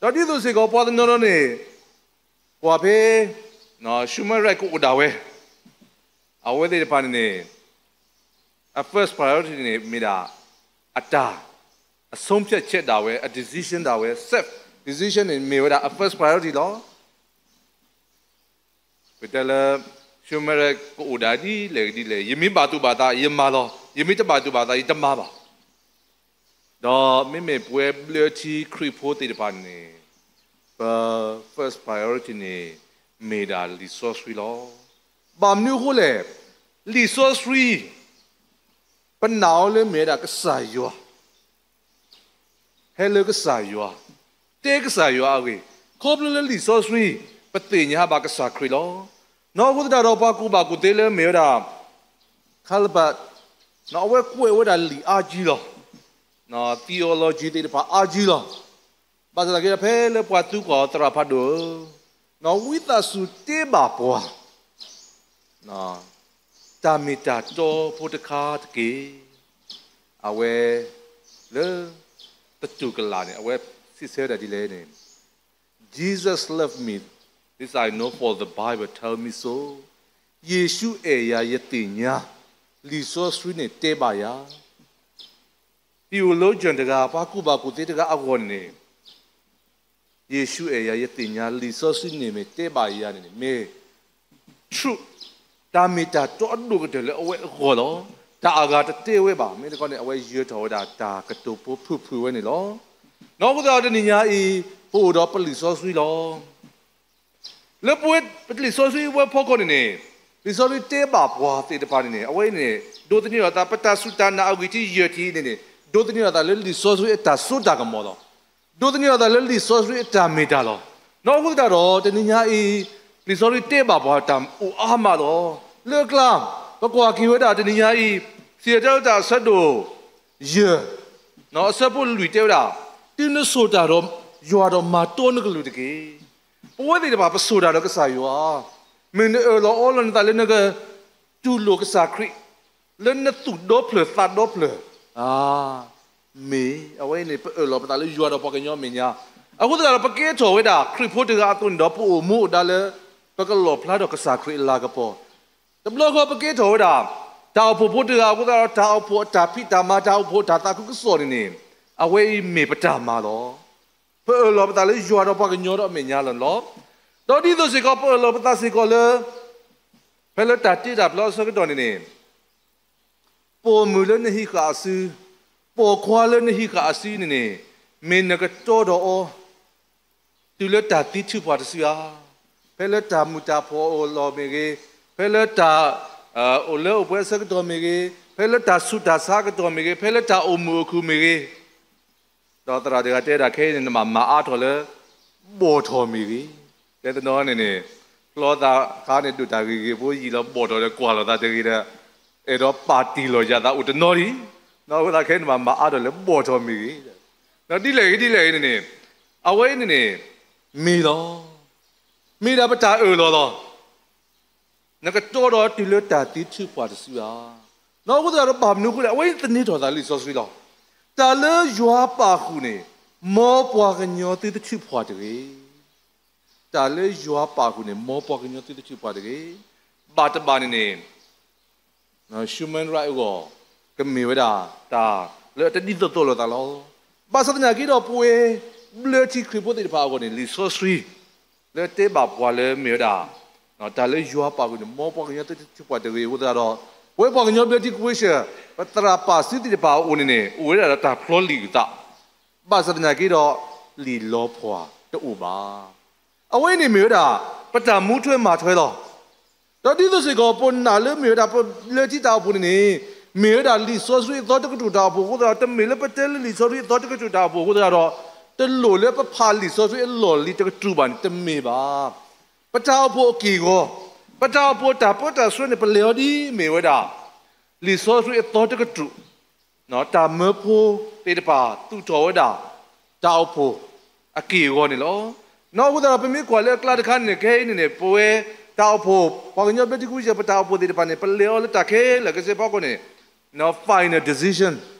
ၤ. ဒီးဒ်သိးစ့ၢ်ကီးပှၤတနီၤနီၤန့ၣ် ကွၢ်ဖဲ human right ကအိၣ်ဒၣ်ဝဲ အဝဲသ့ၣ်တဖၣ်န့ၣ်န့ၣ် အ first priority န့ၣ် မ့ၢ်ဒၣ် အတၢ် အဆုံးဖြတ်ချက် ဒၣ်ဝဲ အ decision ဒၣ်ဝဲ self decision န့ၣ် မ့ၢ်ဝဲဒၣ်အ first priority လီၤ. ပတဲလၢ human right ကအိၣ်ဒၣ်ဒ်လဲၣ်ဂ့ၤဒ်လဲၣ်ဂ့ၤ ယမ့ၢ်ဘၣ်သူၣ်ဘၣ်သး ယမၤလီၤ, ယမ့ၢ်တဘၣ်သူၣ်ဘၣ်သး ယတမၤဘၣ်. ဒီးမ့မ့ၢ်ပဝဲဘျၢထံခရံာ်ဖိသ့ၣ်တဖၣ်န့ၣ် ပ first priority န့ၣ် မ့ၢ်ဒၣ်လံာ်စီဆှံလီၤ. ဘၣ်မနုၤအဃိလဲၣ်, လံာ်စီဆှံ ပနာ်အီၤလၢမ့ၢ်ဝဲဒၣ်ကစၢ်ယွၤ ဟဲလၢကစၢ်ယွၤ, တဲကစၢ်ယွၤအဂ့ၢ်, ခီဖျိလၢလံာ်စီဆှံ ပသ့ၣ်ညါဘၣ်ကစၢ်ခရံာ်လီၤ. နီၢ်အဃိသတးဒီးပှၤကူၣ်ဘၣ်ကူၣ်သ့လၢမ့ၢ်ဝဲဒၣ် Calvert အဝဲကွဲးဝဲဒၣ်လံာ်အါကံလီၤ. theology သ့ၣ်တဖၣ်အါကံလီၤ. ဘၣ်ဆၣ်သနာ်က့ဒီး ဖဲလၢပှၤသံကွၢ်အီၤ သရၣ်ဖးဒိၣ်ဧၢ, ဝံသးစူၤတဲဘၣ်ပှၤ တၢ်မ့ၢ်တၢ်တီဖိတခါတက့ၢ်. အဝဲ လၢ သတူၢ်ကလာ်န့ၣ် အဝဲစံးဆၢဒၣ်ဒ်လဲၣ်န့ၣ် Jesus love me, this I know for the Bible tell me so. ယ့ၣ်ၡူးအဲၣ်ယၤယသ့ၣ်ညါ, လံာ်စီဆှံန့ၣ်တဲဘၣ်ယၤ. theologian တဂၤ ပှၤကူၣ်ဘၣ်ကူၣ်သ့တဂၤအဂီၢ်န့ၣ်န့ၣ် ယ့ၣ်ၡူးအဲၣ်ယၤယသ့ၣ်ညါ လံာ်စီဆှံန့ၣ်မ့ၢ်တဲဘၣ်ယၤန့ၣ်န့ၣ် မ့ၢ် truth တၢ်မ့ၢ်တၢ်တီအဒိၣ်ကတၢၢ်လၢအဝဲအဂီၢ်လီၤ. တၢ်အဂၤတတဲဝဲဘၣ်. မ့ၢ်တခီန့ၣ် အဝဲယၢၤထီၣ်ဝဲဒၣ်တၢ်ကတိၤဖိဖုၣ်ဖုၣ်ဝဲန့ၣ်လီၤ. နီၢ်အဃိသတးဒီးတနံၤညါအံၤ ပအိၣ်ဒီးပလံာ်စီဆှံလီၤ. လၢပဝဲပလံာ်စီဆှံဝဲဖီခိၣ်န့ၣ်န့ၣ် လံာ်စီဆှံတဲဘၣ်ပှၤသ့ၣ်တဖၣ်န့ၣ်န့ၣ် အဝဲအံၤန့ၣ် ဒိးသန့ၤထီၣ်သး ပတၢ်စူၢ်တၢ်နာ်အဂံၢ်ထံးယဲၢ်ထံးန့ၣ်န့ၣ် ဒိးသန့ၤထီၣ်သးလၢလံာ်စီဆှံအတၢ်စိတၢ်ကမီၤလီၤ. ဒိးသန့ၤထီၣ်သးလၢလံာ်စီဆှံအတၢ်မ့ၢ်တၢ်လီၤ. နီၢ်အဃိသတးဒီး တနံၤညါအံၤ လံာ်စီဆှံတဲဘၣ်ပှၤတၢ်အိၣ်အါမးလီၤ. လၢအကျါ ပကွၢ်က့ၤဝဲဒၣ်တနံၤညါအံၤ စံၣ်တဲၤတဲလီၤတၢ်အဆၢဒိၣ် ယဲၢ် အဆၢဖိလွံၢ်တဲဝဲဒၣ်, တုၤနဆိၣ်တၢ်ဒီးယွၤဒီးမၤတီနကလုၢ်တက့ၢ်. ပဝဲသ့ၣ်တဖၣ်ပဆိၣ်တၢ်ဒီးကစၢ်ယွၤ, မ့ၢ်နအၢၣ်လီၤအီလီၤနသးလၢနက တူၢ်လိာ်ကစၢ်ခရံာ် လၢနသူၣ်ဒီဖျၢၣ်သးဒီဖျၢၣ်ဧါ. မ့ၢ်အဝဲအံၤန့ၣ် ပအၢၣ်လီၤပသးလၢယွၤဒီးပှၤကညီအမဲာ်ညါ, အဃိသတးဒီး ပကဲထီၣ်ဝဲဒၣ်ခရံာ်ဖိတဂၤအသိးန့ၣ်ဒီး ပအိၣ်မူအိၣ်ဒါလၢ ပကလီၣ်ဖျါထီၣ်ကစၢ်ခရံာ်အလၤကပီၤ တဘျီဃီပကဲထီၣ်ဝဲဒၣ် တၢ်အိၣ်ဖှိၣ်ဖိတဂၤအဃိသတးဒီး တၢ်အိၣ်ဖှိၣ်အတၢ်ဖံးတၢ်မၤ တၢ်အိၣ်ဖှိၣ်အတၢ်သးခုကစီၣ်န့ၣ်န့ၣ် အဝဲအံၤမ့ၢ်ပတၢ်မၤလီၤ. ပအၢၣ်လီၤပသးလၢယွၤဒီးပှၤကညီဒီးအမဲာ်ညါလီၤန့ၣ်လီၤ. ဒီးဒ်သိးစ့ၢ်ကီး ပအၢၣ်လီၤပသးစ့ၢ်ကီးလၢ ဖဲလၢတၢ်တ့တၢ်ဖျီအဆၢကတီၢ်န့ၣ်န့ၣ် ပိာ်မုၣ်လၢနဟံးဃာ်အစု, ပိာ်ခွါလၢနဟံးဃာ်အစုန့ၣ်န့ၣ် မ့ၢ်နကတီဒီးအီၤ တုၤလၢတၢ်သံထုးဖှၣ်တစုဧါ. ဖဲလၢတၢ်မုာ်တၢ်ဖှီၣ်အအိၣ်လီၤမ့ၢ်ဂ့ၤ, ဖဲလၢတၢ် အိၣ်လၢအိၣ်ပှဲၤအဆၢကတီၢ်မ့ၢ်ဂ့ၤ, ဖဲလၢတၢ်ဆူးတၢ်ဆါအကတီၢ်မ့ၢ်ဂ့ၤ, ဖဲလၢတၢ်အိၣ်မုာ်အိၣ်ခုၣ်မ့ၢ်ဂ့ၤ, ဒီးသရၣ်တဂၤတဲဒၣ်ခဲအံၤန့ၣ် နဘၣ်မၤအါထီၣ်လၢ ဘီၣ်ထီၣ်မ့ၢ်ဂ့ၤ, တဲတနီၤန့ၣ်န့ၣ် ဖျီသးခါန့ၣ် ဒိၣ်တၢ်ဂ့ၤဂ့ၤဖိယံာ်လီၤ ဘီၣ်ထီၣ်ဒီးကွၢ်လိာ်သးတဂ့ၤဒီး အဲၣ်ဒိးပာ်တံၢ်လီၤယသးအိၣ်တနီၤဒံး, နီၢ်အဃိသတးခဲအံၤ နဘၣ်မၤအါထီၣ်လၢဘီၣ်ထီၣ်မ့ၢ်ဂ့ၤ, ဒီးဒ်လဲၣ်ဂ့ၤဒ်လဲၣ်ဂ့ၤန့ၣ်န့ၣ် အဝဲအံၤန့ၣ်န့ၣ် မ့ၢ်လီၤ. မ့ၢ်ဒၣ်ပတၢ်အၢၣ်လီၤလီၤ. နကတီဒီးတုၤလၢတၢ်သံထုးဖှၣ်တစုဧါ. နီၢ်အဃိသတးဒီးဘၣ်မနုၤအဃိလဲၣ်, အဝဲသန့ၤထီၣ်သးလၢလံာ်စီဆှံလီၤ. တၢ်လၢယွၤပာ်ဃုာ်န့ၣ် မ်ပှၤကညီသုတထုးဖှၣ်တဂ့ၤ. တၢ်လၢယွၤပာ်ဃုာ်န့ၣ် မ်ပှၤကညီသုတထုးဖှၣ်တဂ့ၤ. ဘၣ်တဘၣ်န့ၣ်န့ၣ် human right အဂီၢ် ကမ့ၢ်ဝဲဒၣ်တၢ်လၢအတဒ်သိးသိးလိာ်သးလီၤ. ဘၣ်ဆၣ်သနာ်က့ဒီး ပဝဲဘျၢထံခရံာ်ဖိသ့ၣ်တဖၣ်အဂီၢ်န့ၣ် လံာ်စီဆှံ လၢတဲဘၣ်ပှၤလၢမ့ၢ်ဝဲဒၣ် တၢ်လၢယွၤပာ်ဃုာ်န့ၣ် မ်ပှၤကညီသုတထုးဖှၣ်တဂ့ၤအဃိသတးဒီး ပဝဲပှၤကညီဘျၢထံခရံာ်ဖိ ပသရၣ်ပာ်စုသ့ၣ်တဖၣ်အအိၣ်န့ၣ်န့ၣ် အိၣ်ဝဲဒၣ်ဒီးတၢ်ဖျီလံာ်အုၣ်သး ဘၣ်ဆၣ်သနာ်က့ဒီး လံာ်လီၤဖှၣ်တအိၣ်ဘၣ်. အဝဲန့ၣ်မ့ၢ်ဝဲဒၣ် ပတၢ်မူထွဲမၤထွဲလီၤ. ဒီးဒ်သိးစ့ၢ်ကီး ပနာ်လၢမ့ၢ်ဝဲဒၣ် ပဘျၢထံတၢ်အိၣ်ဖှိၣ်န့ၣ်န့ၣ် မ့ၢ်ဝဲဒၣ်လံာ်စီဆှံအသီတကတြူၢ်တၢ်အိၣ်ဖှိၣ်အဃိသတးဒီး တမ့ၢ်လၢပတဲလၢလံာ်စီဆှံအသီတကတြူၢ်တၢ်အိၣ်ဖှိၣ်အဃိသတးဒီး တလိၣ်လၢပဖးလံာ်စီဆှံအလီၢ်လံၤတကတြူၢ်ဘၣ်န့ၣ် တမ့ၢ်ဘၣ်. ပတၢ်အိၣ်ဖှိၣ်အက့ၢ်အဂီၤ, ပတၢ်အိၣ်ဖှိၣ်တၢ်ပၢတၢ်ဆှၢန့ၣ် ပလဲၤအီၤဒ်မ့ၢ်ဝဲဒၣ် လံာ်စီဆှံအသီတကတြူၢ် တၢ်မၢဖိသ့ၣ်တဖၣ်သူၣ်ထီၣ်ဝဲဒၣ် တၢ်အိၣ်ဖှိၣ်အက့ၢ်အဂီၤန့ၣ်လီၤ. နီၢ်အဃိသတးဒီး ပမ့ၢ်ကွၢ်လၢအကျါတခါန့ၣ် ခဲအံၤန့ၣ်န့ၣ် ပဝဲတၢ်အိၣ်ဖှိၣ် ပှၤကညီဘျၢထံခဝ့ၡၢၣ် ပတၢ်အိၣ်ဖှိၣ်သ့ၣ်တဖၣ်န့ၣ် ပလဲၤအီၤလၢတၢ်ခဲလၢာ်ခဲဆ့ဖီခိၣ်န့ၣ် final decision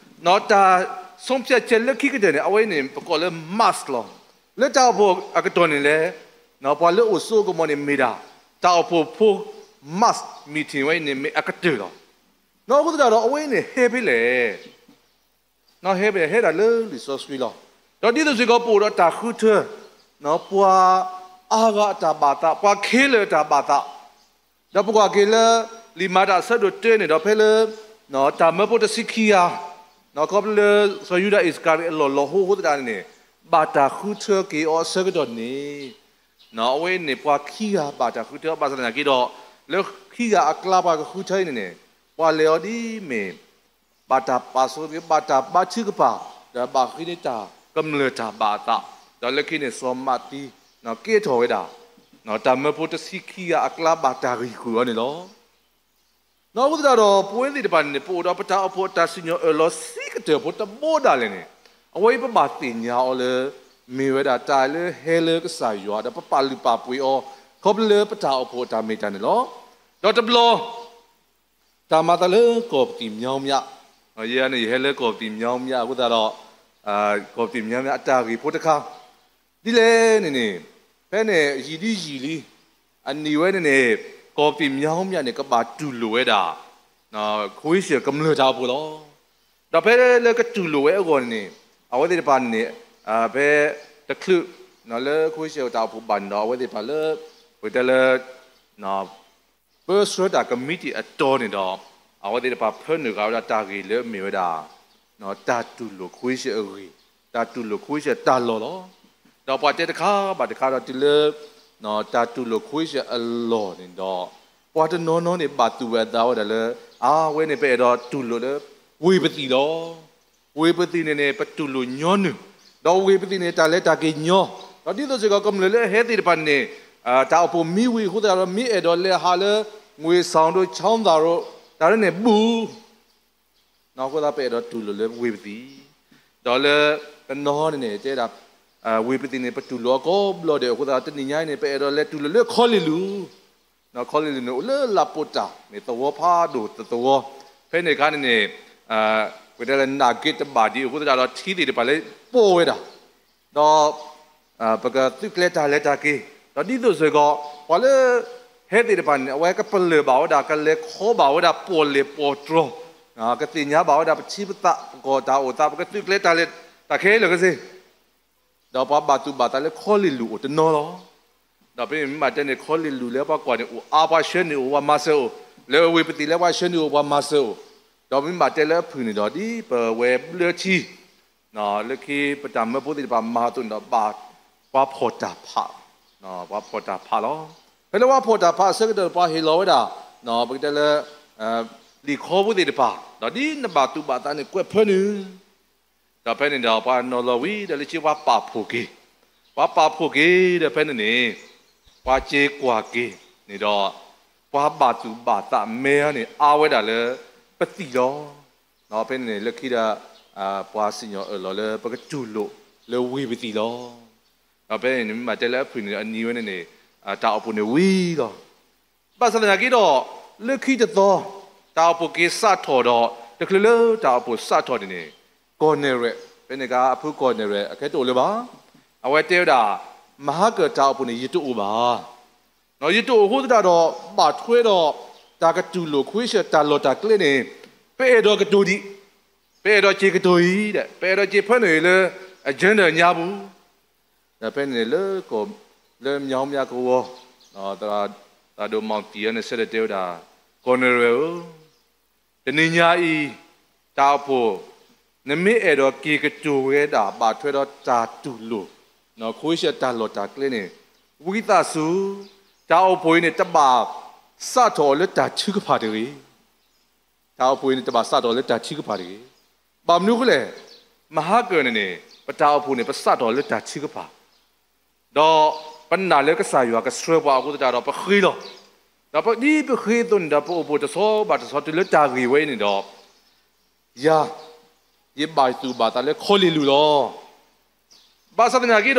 တၢ်ဆုံးဖြတ်ချက်လၢခံကတၢၢ်န့ၣ် အဝဲအံၤန့ၣ် ပကိးလၢ must လီၤ. လၢတၢ်အိၣ်ဖှိၣ်အကတီၢ်န့ၣ်လဲၣ် ပှၤလၢအိၣ်ဆိကမိၣ်န့ၣ်မ့ၢ်ဒၣ် တၢ်အိၣ်ဖှိၣ်ဖိ must meeting ဝဲအံၤန့ၣ်မ့ၢ်အကတၢၢ်လီၤ. နီၢ်အဃိသတးဒီး အဝဲအံၤန့ၣ်ဟဲဖဲလဲၣ် နီၢ်ဟဲဖဲလဲၣ် ဟဲဒၣ်လၢလံာ်စီဆှံလီၤ. ဒီးဒ်သိးစ့ၢ်ကီးပအိၣ်ဒီးတၢ်ဃုထၢ ပှၤအါဂၤအတၢ်ဘၣ်သး, ပှၤခဲလၢာ်အတၢ်ဘၣ်သး, ဒီးပကွၢ်က့ၤလၢ လံာ်မၤတၢ်အဆၢဒိၣ်တၢန့ၣ်ဒီး ဖဲလၢ တၢ်မၢဖိတဆံခံဂၤ ခီဖျိလၢ စီၤယူဒၤအံၣ်စကၤရံၤအလီၢ်လီၤဟိအဃိသတးန့ၣ်န့ၣ် ဘၣ်တၢ်ဃုထၢက့ၤအီၤအဆၢကတီၢ်န့ၣ် အဝဲန့ၣ်ပှၤခံဂၤဘၣ်တၢ်ဃုထၢအီၤ ဘၣ်ဆၣ်သနာ်က့ဒီး လၢခံဂၤအကျါပှၤကဃုထၢအံၤန့ၣ်န့ၣ် ပှၤလဲၤအီၤဒ်မ့ၢ် ဘၣ်တၢ်ပာ်စီဆှံ ဘၣ်တၢ်ဘါထုကဖၣ် ဒီးဘၣ်ဃ့န့ၢ်တၢ်ကမျၢၢ်တၢ်ဘၣ်အသး, ဒီးလၢခံန့ၣ် စီၤမးသံ ကဲထီၣ်ဝဲဒၣ် တၢ်မၢဖိတဆံခံဂၤအကျါဘၣ်တၢ်ဂံၢ်ဃုာ်အီၤန့ၣ်လီၤ. နီၢ်အဃိသတးဒီး ပဝဲသ့ၣ်တဖၣ်န့ၣ်န့ၣ် ပအိၣ်ဒီးပတၢ်အိၣ်ဖှိၣ်အတၢ်စံၣ်ညီၣ်အၢၣ်လီၤဆံးကတၢၢ်ဖိတဘိဒၣ်လဲာ်န့ၣ် အဝဲအံၤပဘၣ်သ့ၣ်ညါအီၤလၢ မ့ၢ်ဝဲဒၣ်တၢ်လၢဟဲလၢကစၢ်ယွၤ ဒီးပပာ်လုၢ်ပာ်ပှ့ၤအီၤ ခီဖျိလၢပတၢ်အိၣ်ဖှိၣ်အတၢ်မ့ၢ်တၢ်န့ၣ်လီၤ. ဒီးတဘျီ တၢ်မၤသးလၢကီၢ်ပသံၣ်မၠီမၠး, ယဲန့ၣ် ယဟဲလၢကီၢ်ပသံၣ်မၠီမၠးအဃိသတးဒီး ကီၢ်ပသံၣ်မၠီမၠးအတၢ်ဂ့ၢ်ဖိတခါ ဒ်လဲၣ်န့ၣ်န့ၣ် ဖဲန့ၣ်ယံာ်ဒ်ယံာ်လံ အနံၣ်ဝဲန့ၣ်န့ၣ် ကီၢ်ပသံၣ်မၠီမၠးန့ၣ် ကဘၣ်တူၢ်လိာ်ဝဲဒၣ် ခဝ့ၡၢၣ်ကမျၢၢ်တၢ်အိၣ်ဖှိၣ်လီၤ. ဒီးဖဲလၢကတူၢ်လိာ်ဝဲအဂီၢ်န့ၣ်န့ၣ် အဝဲသ့ၣ်တဖၣ်န့ၣ်န့ၣ် ဖဲတချုး လၢခဝ့ၡၢၣ်တၢ်အိၣ်ဖှိၣ်ဘၣ်န့ၣ်ဒီး အဝဲသ့ၣ်တဖၣ်လၢ ပကတဲလၢ ပၢဆှၢတၢ်ကမံးတံာ်အတီၤန့ၣ်ဒီး အဝဲသ့ၣ်တဖၣ်ဖၢနုာ်ဃာ်ဝဲဒၣ်တၢ်ဂ့ၢ်လၢအမ့ၢ်ဝဲဒၣ် တၢ်တူၢ်လိာ်ခဝ့ၡၢၣ်အဂ့ၢ်, တၢ်တူၢ်လိာ်ခဝ့ၡၢၣ်တၢ်လီၢ်လီၤ. ဒီးပှၤတဲတခါဘၣ်တခါဒီးတုၤလၢ တၢ်တူၢ်လိာ်ခဝ့ၡၢၣ်အလီၢ်န့ၣ်ဒီး ပှၤတနီၤနီၤန့ၣ် ဘၣ်သူၣ်ဘၣ်သးဝဲဒၣ်လၢ အဝဲန့ၣ် ပအဲၣ်ဒိးတူၢ်လိာ်လၢ ဝ့ၢ်ပသံၣ်လီၤ. ဝ့ၢ်ပသံၣ်န့ၣ်န့ၣ် ပတူၢ်လိာ်ညီနုၢ်, ဒီးဝ့ၢ်ပသံၣ်န့ၣ် တၢ်လဲၤတၢ်က့ၤညီ, ဒီးဒ်သိးစ့ၢ်ကီးကမျၢၢ်လၢအဟဲသ့ၣ်တဖၣ်န့ၣ် တၢ်အိၣ်ဖှိၣ်မံဝံၤအဃိသတးဒီး မ့ၢ်အဲၣ်ဒိးလဲၤဟးလၢ ငွေဆောင်တို့ ချောင်းသာတို့ တၢ်န့ၣ်န့ၣ် ဘူး နီၢ်အဃိသတး ပအဲၣ်ဒိးတူၢ်လိာ်လၢဝ့ၢ်ပသံၣ်, ဒီးလၢတနီၤန့ၣ်န့ၣ် တဲဒၣ် ဝ့ၢ်ပသံၣ်န့ၣ် ပတူၢ်လိာ်အီၤကိးဘျီဒဲးအဃိသတး တနံၤညါအံၤန့ၣ် ပအဲၣ်ဒိးလဲၤတူၢ်လိာ်လၢခီလ့ၣ်လူၤ, ခီလ့ၣ်လူၤန့ၣ် အိၣ်လၢလးပိတၢ် မ့ၢ်သဝီဖးဒိၣ်တသဝီ, ဖဲန့ၣ်အခါန့ၣ်န့ၣ် ပတဲလၢနးက့တဘၣ်ဒံးအဃိသတးဒီး ထံသ့ၣ်တဖၣ်လၢပိာ်ဝဲဒၣ် ဒီး ပကသုးကျဲၤတၢ်လဲၤတၢ်က့ၤ, ဒီးဒ်သိးစ့ၢ်ကီး ပှၤလၢ ဟဲသ့ၣ်တဖၣ်န့ၣ် အဝဲကပလၢၢ်ဘၣ်ဝဲဒၣ် ကလဲၤခီဘၣ်ဝဲဒၣ် ပီၣ်လဲၣ်ပီၣ်တြီၤ, ကသ့ၣ်ညါဘၣ်ဝဲဒၣ် ပထံပသး ပကီၢ်တၢ်အိၣ်သး ပကသုးကျဲၤတၢ်လဲၤတၢ်ခဲလၢာ်ခဲဆ့ ဒီးပှၤဘၣ်သူၣ်ဘၣ်သးလၢခီလ့ၣ်လူၤအိၣ်တနီၤလီၤ. ဒီးဖဲန့ၣ်မ့ၢ်ဘၣ်တဲန့ၣ် ခီလ့ၣ်လူၤလၢပှၤကွၢ်န့ၣ်အိၣ်အါ ပှၤဆှၢန့ၢ်အိၣ် ပှၤမၤစၢၤအိၣ်, လၢဝ့ၢ်ပသံၣ်လၢပှၤဆှၢန့ၢ်အိၣ် ပှၤမၤစၢၤအိၣ်, ဒီးမ့ၢ်ဘၣ်တဲလၢအဖုၣ်န့ၣ်ဒီး ဒ်ပဝဲဘျၢထံ လၢခံပတၢ်မၢဖိသ့ၣ်တဖၣ်မၤအသိးန့ၣ်ဒီး ဘၣ်ပှၤဖီၣ်တၢ်ဖး, ပှၤဖီၣ်တၢ်ဖးလီၤ. ဖဲလၢပှၤဖီၣ်တၢ်ဖးအဆၢကတီၢ် ပှၤဟ့ၣ်လီၤဝဲဒၣ် ပကတဲလၢ လံာ်ခီဖိသ့ၣ်တဖၣ်, ဒီးဒ်နဘၣ်သူၣ်ဘၣ်သးန့ၣ် ကွဲးဖၢနုာ် ဒီးဖဲန့ၣ်ဒီး ပှၤနီၤလီၤဝံၤဒီးလၢခံပှၤပာ်ဖှိၣ်က့ၤ, ပှၤပာ်ဖှိၣ်က့ၤဒီးဖဲန့ၣ်န့ၣ် ပှၤစ့ကွၢ်က့ၤန့ၣ်ဒီး ပှၤဘၣ်သူၣ်ဘၣ်သးမဲအံၤန့ၣ် အါဝဲဒၣ်လၢပသံၣ်လီၤ. ဒီးဖဲန့ၣ်န့ၣ် လၢခံဒီး ပှၤစံၣ်ညီၣ်အၢၣ်လီၤလၢပကတူၢ်လိာ်လၢဝ့ၢ်ပသံၣ်လီၤ. ဒီးဖဲန့ၣ်န့ၣ် မ့ၢ်ဘၣ်တဲလၢအဖုၣ်န့ၣ်ဒီး အနံၤဝဲန့ၣ်န့ၣ် တၢ်အိၣ်ဖှိၣ်န့ၣ်ဝံၤလီၤ. ဘၣ်ဆၣ်သနာ်က့ဒီး လၢခံတသီ တၢ်အိၣ်ဖှိၣ်က့ၤစးထီၣ်ဒီး တချုးလၢတၢ်အိၣ်ဖှိၣ်စးထီၣ်န့ၣ်န့ၣ် ကီၢ်နဲၣ်ရွဲၣ် ဖဲန့ၣ်အခါအဖုကီၢ်နဲၣ်ရွဲၣ် အခဲတအိၣ်လၢၤဘၣ်. အဝဲတဲဝဲဒၣ် မဟါကၢၣ်တၢ်အိၣ်ဖှိၣ်န့ၣ် ယတအိၣ်ဘၣ်. ယတအိၣ်အဃိသတးဒီး ဘၣ်ထွဲဒီး တၢ်ကတူၢ်လိာ်ခဝ့ၡၢၣ်တၢ်လီၢ်တၢ်ကျဲန့ၣ် ပအဲၣ်ဒိးကတိၤဒံး, ပအဲၣ်ဒိးစ့ၢ်ကတိၤအံၤဒီး ပအဲၣ်ဒိးစ့ၢ်ဖၢနုာ်အံၤလၢ agenda ညါပူၤ ဒီးဖဲန့ၣ်န့ၣ်လၢ လၢမၠီမၠးကဝီၤ သရၣ်ဒိၣ်မီၣ်တံၢ်အံၤန့ၣ် ဆၢထၢၣ်တဲဝဲဒၣ် ကီၢ်နဲၣ်ရွဲၣ်ဧၢ, တနံၤညါအံၤ တၢ်အိၣ်ဖှိၣ် နမ့ၢ်အဲၣ်ဒိးက့ၤကတိၤဝဲဒၣ် ဘၣ်ထွဲဒီးတၢ်တူၢ်လိာ် ခဝ့ၡၢၣ်တၢ်လီၢ်တၢ်ကျဲန့ၣ် ဝံသးစူၤ တၢ်အိၣ်ဖှိၣ်အံၤန့ၣ် တဘၣ်စးထီၣ်အီၤလၢတၢ်ထုကဖၣ်တဂ့ၤ တၢ်အိၣ်ဖှိၣ်အံၤန့ၣ် တဘၣ်စးထီၣ်လၢတၢ်ထုကဖၣ်တဂ့ၤ. ဘၣ်မနုၤအဃိလဲၣ်, မဟါကၢၢ်န့ၣ်န့ၣ် ပတၢ်အိၣ်ဖှိၣ်န့ၣ် ပစးထီၣ်လၢတၢ်ထုကဖၣ်, ဒီးပနာ်လၢကစၢ်ယွၤကဆှၢပှၤအဃိသတးဒီး ပဃ့လီၤ. ဒီးဒ်ပဃ့အသိးန့ၣ်ဒီး ပအိၣ်ဖှိၣ်တဆီဘၣ်တဆီတုၤလၢတၢ်ဂ့ၢ်ဝဲအံၤန့ၣ်ဒီး ယၤ ယဘၣ်သူၣ်ဘၣ်သးလၢခီလ့ၣ်လူၤလီၤ. ဘၣ်ဆၣ်သနာ်က့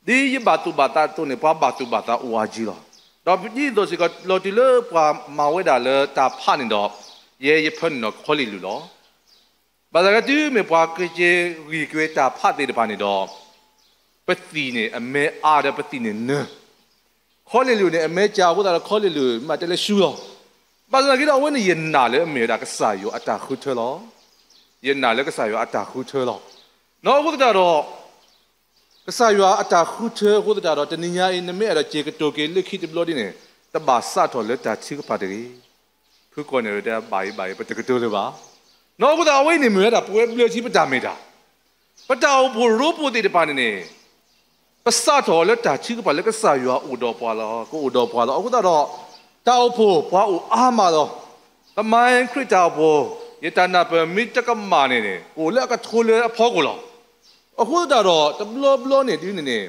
ဒီး ဒ်ယဘၣ်သူၣ်ဘၣ်သးအသိးန့ၣ် ပှၤဘၣ်သူၣ်ဘၣ်သးအိၣ်အါက့လီၤ. ဒီးဒ်သိးစ့ၢ်ကီး လီၤတုၤလၢပှၤမၤဝဲဒၣ်လၢတၢ်ဖးန့ၣ်ဒီး ယဲယဖၢနုာ်နီၣ်ခီလ့ၣ်လူၤလီၤ. ဘၣ်ဆၣ်ကတုၤမ့ၢ်ပှၤကက့ၤဂံၢ်က့ၤတၢ်ဖးသ့ၣ်တဖၣ်န့ၣ်ဒီး ပသံၣ်န့ၣ်အမဲအါဒီးပသံၣ်န့ၣ်နၢ, ခီလ့ၣ်လူၤန့ၣ် အမဲကၢ်အဃိသတးဒီး ခီလ့ၣ်လူၤ မ့ၢ်တဲလၢဆူလီၤ. ဘၣ်ဆၣ်သနာ်က့ဒီး အဝဲန့ၣ်ယနာ်လၢအမ့ၢ်ဝဲဒၣ်ကစၢ်ယွၤအတၢ်ဃုထၢလီၤ. ယနာ်လၢကစၢ်ယွၤအတၢ်ဃုထၢလီၤ. နီၢ်အဃိသတးဒီး ကစၢ်ယွၤအတၢ်ဃုထၢအဃိသတးဒီး တနံၤညါအံၤ နမ့ၢ်အဲၣ်ဒိးစဲးကတိၤက့ၤလၢခံတဘျီဒ်န့ၣ် တဘၣ်စးထီၣ်လၢတၢ်ထုကဖၣ်တဂ့ၤ. ဖုကီၢ်န့ၣ်တဲဘၣ်အံၤဘၣ်အံၤ ပတကတိၤလၢၤဘၣ်. နီၢ်အဃိသတး အဝဲအံၤန့ၣ်မ့ၢ်ဝဲဒၣ်ပဝဲဘျၢထံပတၢ်မ့ၢ်တၢ်, ပတၢ်အိၣ်ဖှိၣ်ရိဖှိၣ်သ့ၣ်တဖၣ်န့ၣ်န့ၣ် ပစးထီၣ်လၢတၢ်ထုကဖၣ်လၢကစၢ်ယွၤအိၣ်ဒီးပှၤလီၤ, ကအိၣ်ဒီးပှၤလီၤ. အဃိသတးဒီး တၢ်အိၣ်ဖှိၣ်ပှၤအိၣ်အါမးလီၤ. သမိုင်းခရံာ်တၢ်အိၣ်ဖှိၣ် ယတၢ်နၢ်ပၢၢ်မ့ၢ်တကမၣ်န့ၣ်န့ၣ် ကအိၣ်လၢအကထိလၢအဖီခိၣ်လီၤ. အဃိသတးဒီး တဘျီဘျီန့ၣ်ဒ်န့ၣ်န့ၣ်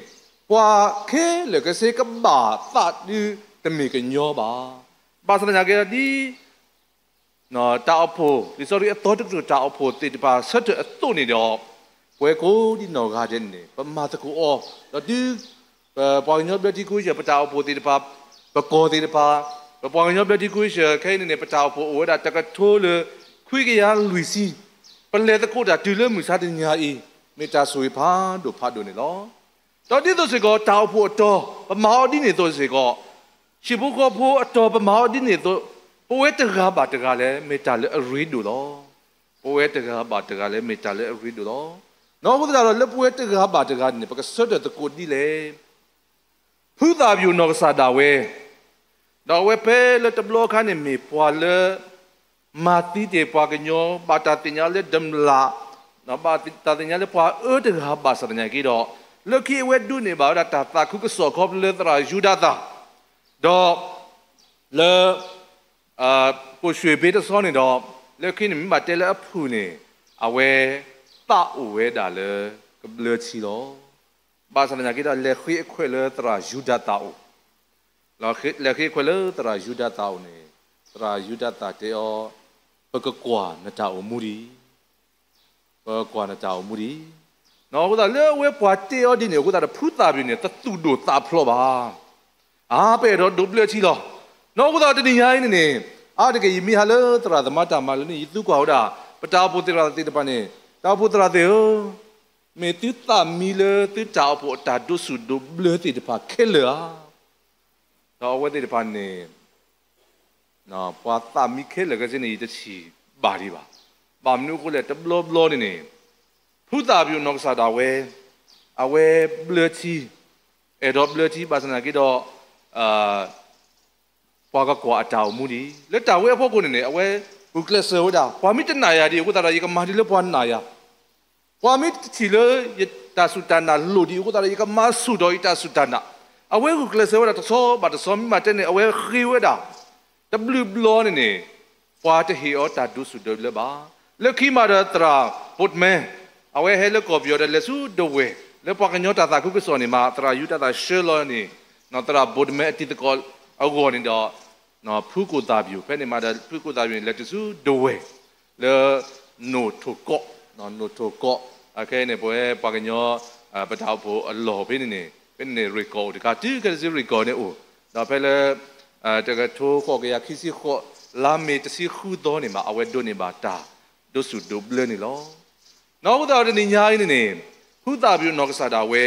ပှၤခဲလၢာ်ခဲဆ့ကဘၣ်သးဒုတမ့ၢ်ကညီဘၣ်. ဘၣ်ဆၣ်သနာ်က့ဒီးဒ် တၢ်အိၣ်ဖှိၣ် လံာ်စီဆှံအသီတကတြူၢ်တၢ်အိၣ်ဖှိၣ်သ့ၣ်တဖၣ်ဆၢထၢၣ်အသိးန့ၣ်ဒီး ပဝဲကိးဒံနီၢ်ဂၤဒဲးန့ၣ် ပမၤသကိးအီၤ ဒီးဒ် ပပှၤကညီဘျၢထံခဝ့ၡၢၣ် ပတၢ်အိၣ်ဖှိၣ်သ့ၣ်တဖၣ် ပကီၢ်သ့ၣ်တဖၣ် ပပှၤကညီဘျၢထံခဝ့ၡၢၣ်ခဲအံၤန့ၣ်န့ၣ် ပတၢ်အိၣ်ဖှိၣ်အိၣ်ဝဲဒၣ်တကထိလၢခွံကယၤလွံၢ်ဆံ, ပလဲၤသကိးတၢ်တုၤလၢမုၢ်ဆါတနံၤညါအံၤ မ့ၢ်တၢ်ဆိၣ်ဂ့ၤဖးဒိၣ်ဖးဒိၣ်န့ၣ်လီၤ. ဒီးဒ်သိးစ့ၢ်ကီး တၢ်အိၣ်ဖှိၣ်အတီၤ ပမၤအီၤဒ်န့ၣ်အသိးစ့ၢ်ကီး ဟံၣ်ဖိဃီဖိအတီၤ ပမၤအီၤဒ်န့ၣ်အသိး ပဝဲတဂၤဘၣ်တဂၤလဲၣ် မ့ၢ်တၢ်လၢအရ့ဒိၣ်လီၤ. ပဝဲတဂၤဘၣ်တဂၤလဲၣ် မ့ၢ်တၢ်လၢအရ့ဒိၣ်လီၤ. နီၢ်အဃိသတးဒီး လၢပဝဲတဂၤဘၣ်တဂၤန့ၣ် ပကဆၢထၢၣ်သကိးဒ်လဲၣ်. ဖုသၣ်ပယိၣ်နီၢ်ကစၢ်ဒၣ်ဝဲ ဒီးအဝဲဖဲလၢတဘျီအခါန့ၣ်မ့ၢ်ပှၤလၢ မၤသံတ့ၢ်ပှၤကညီ ဘၣ်တၢ်သ့ၣ်ညါလၢဒၢးမလး, ဘၣ်တၢ်သ့ၣ်ညါလၢပှၤအၢတဂၤဘၣ်ဆၣ်သနာ်က့ဒီး လၢခံအဝဲဒိးန့ၢ်ဘၣ်ဝဲဒၣ်တၢ်သးခုကစီၣ်ခီဖျိလၢသရၣ်ယူဒၤသၣ်, ဒီး လၢ ပိာ်ၡွ့ၣ်ဘ့တဆီန့ၣ်ဒီး လၢခံန့ၣ်မ့ၢ်ဘၣ်တဲလၢအဖုၣ်န့ၣ် အဝဲ သးအိၣ်ဝဲဒၣ်လၢ ကဘျၢထံလီၤ. ဘၣ်ဆၣ်သနာ်က့ဒီး လဲၤဃ့အခွဲးလၢသရၣ်ယူဒၤသၣ်အအိၣ်, လဲၤဃ့အခွဲးလၢသရၣ်ယူဒၤသၣ်အအိၣ်န့ၣ် သရၣ်ယူဒၤသၣ်တဲအီၤ, ပကကွၢ်နတၢ်အိၣ်မူဒံး ပကွၢ်နတၢ်အိၣ်မူဒံး. နီၢ်အဃိသတးလၢအဝဲပှၤတဲအီၤဒ်န့ၣ် အဃိသတးဒီးဖုသၣ်ပယိၣ်န့ၣ် တသူၣ်ဒိၣ်သးဖျိးဘၣ်. အါ ပအဲၣ်ဒိးဒိးဘျၢထံလီၤ. နီၢ်အဃိသတးတနံၤညါအံၤန့ၣ်န့ၣ် အါတက့ၢ် ယမ့ၢ်ဟးလၢသရၣ်သမါတၢ်မၤလိန့ၣ် ယသူကွၢ်ဝဲဒၣ် ပတၢ်အိၣ်ဖှိၣ်သရၣ်သ့ၣ်တဖၣ်န့ၣ် တၢ်အိၣ်ဖှိၣ်သရၣ်သ့ၣ်ဧၢ, မ့ၢ်သုသးမံလၢသုတၢ်အိၣ်ဖှိၣ်အတၢ်ဒိးဆူၣ်ဒိးဘျၢသ့ၣ်တဖၣ်ခဲလၢာ်ဧါ. ဒီးအဝဲသ့ၣ်တဖၣ်န့ၣ် ပှၤသးမံခဲလၢာ်ခဲဆ့န့ၣ် ယတထံၣ်ဘၣ်ဒံးဘၣ်. ဘၣ်မနုၤအဃိလဲၣ် တဘျီဘျီန့ၣ်န့ၣ် ဖုသၣ်ပယိၣ်နီၢ်ကစၢ်ဒၣ်ဝဲ အဝဲဘျၢထံ, အဲၣ်ဒိးဘျၢထံဘၣ်ဆၣ်သနာ်က့ဒီး ပှၤကကွၢ်အတၢ်အိၣ်မူဒံး လၢတၢ်ဝဲအဖီခိၣ်န့ၣ်န့ၣ် အဝဲဂုာ်ကျဲးစၢးဝဲဒၣ် ပှၤမ့ၢ်တနာ်ယၤဒံးအဃိသတးဒီး ယကမၤဒ်လၢပှၤနာ်ယၤ, ပှၤမ့ၢ်တထံၣ်လၢယတၢ်စူၢ်တၢ်နာ်လိၣ်ဒံးအဃိသတးဒီး ယကမၤဆူၣ်ထီၣ်ယတၢ်စူၢ်တၢ်နာ်, အဝဲဂုာ်ကျဲးစၢးဝဲဒၣ်တဆီဘၣ်တဆီ မ့ၢ်ဘၣ်တဲန့ၣ် အဝဲဃ့ဝဲဒၣ် တဘျုးဘျီန့ၣ်န့ၣ် ပှၤတဟ့ၣ်အီၤတၢ်ဒိးဆူၣ်ဒိးဘျၢဘၣ်. လၢခံမးဒီးသရၣ်ဘိးတမဲ, အဝဲဟဲလၢကီၢ်ပယီၤဒီးလဲၤဆူဒဝဲၢ် လၢပှၤကညီတၢ်သးခုကစီၣ်န့ၣ်မး သရၣ်ယူဒၤသၣ်ဆှၢလီၤန့ၣ် သရၣ်ဘိးတမဲအတံၤသကိးအဂီၢ်န့ၣ်ဒီး ဖုကိၣ်သၣ်ပယိၣ် ဖဲန့ၣ်မးဒီး ဖုကိၣ်သၣ်ပယိၣ်န့ၣ် လဲၤတုၤဆူဒဝဲၢ် လၢ နိၣ်ထိၣ်ကီး, နိၣ်ထိၣ်ကီး, အခဲအံၤန့ၣ် ပဝဲပှၤကညီ ပတၢ်အိၣ်ဖှိၣ်အလီၢ်ဖဲန့ၣ်န့ၣ် ဖဲန့ၣ်န့ၣ် ရ့ၣ်ကီၢ်အိၣ်တခါ တုၤခဲလၢာ်စ့ၢ်ရ့ၣ်ကီၢ်န့ၣ်အိၣ်, ဒီးဖဲလၢ တကထိဃိးကယၤခံဆံဃိး လါမ့ၤတဆံဃုသီန့ၣ်မး အဝဲဒိးန့ၢ်ဘၣ်တၢ်ဒိးဆူၣ်ဒိးဘျၢန့ၣ်လီၤ. နီၢ်အဃိသတးဒီးတနံၤညါအံၤန့ၣ်န့ၣ် ဖုသၣ်ပယိၣ်နီၢ်ကစၢ်ဒၣ်ဝဲ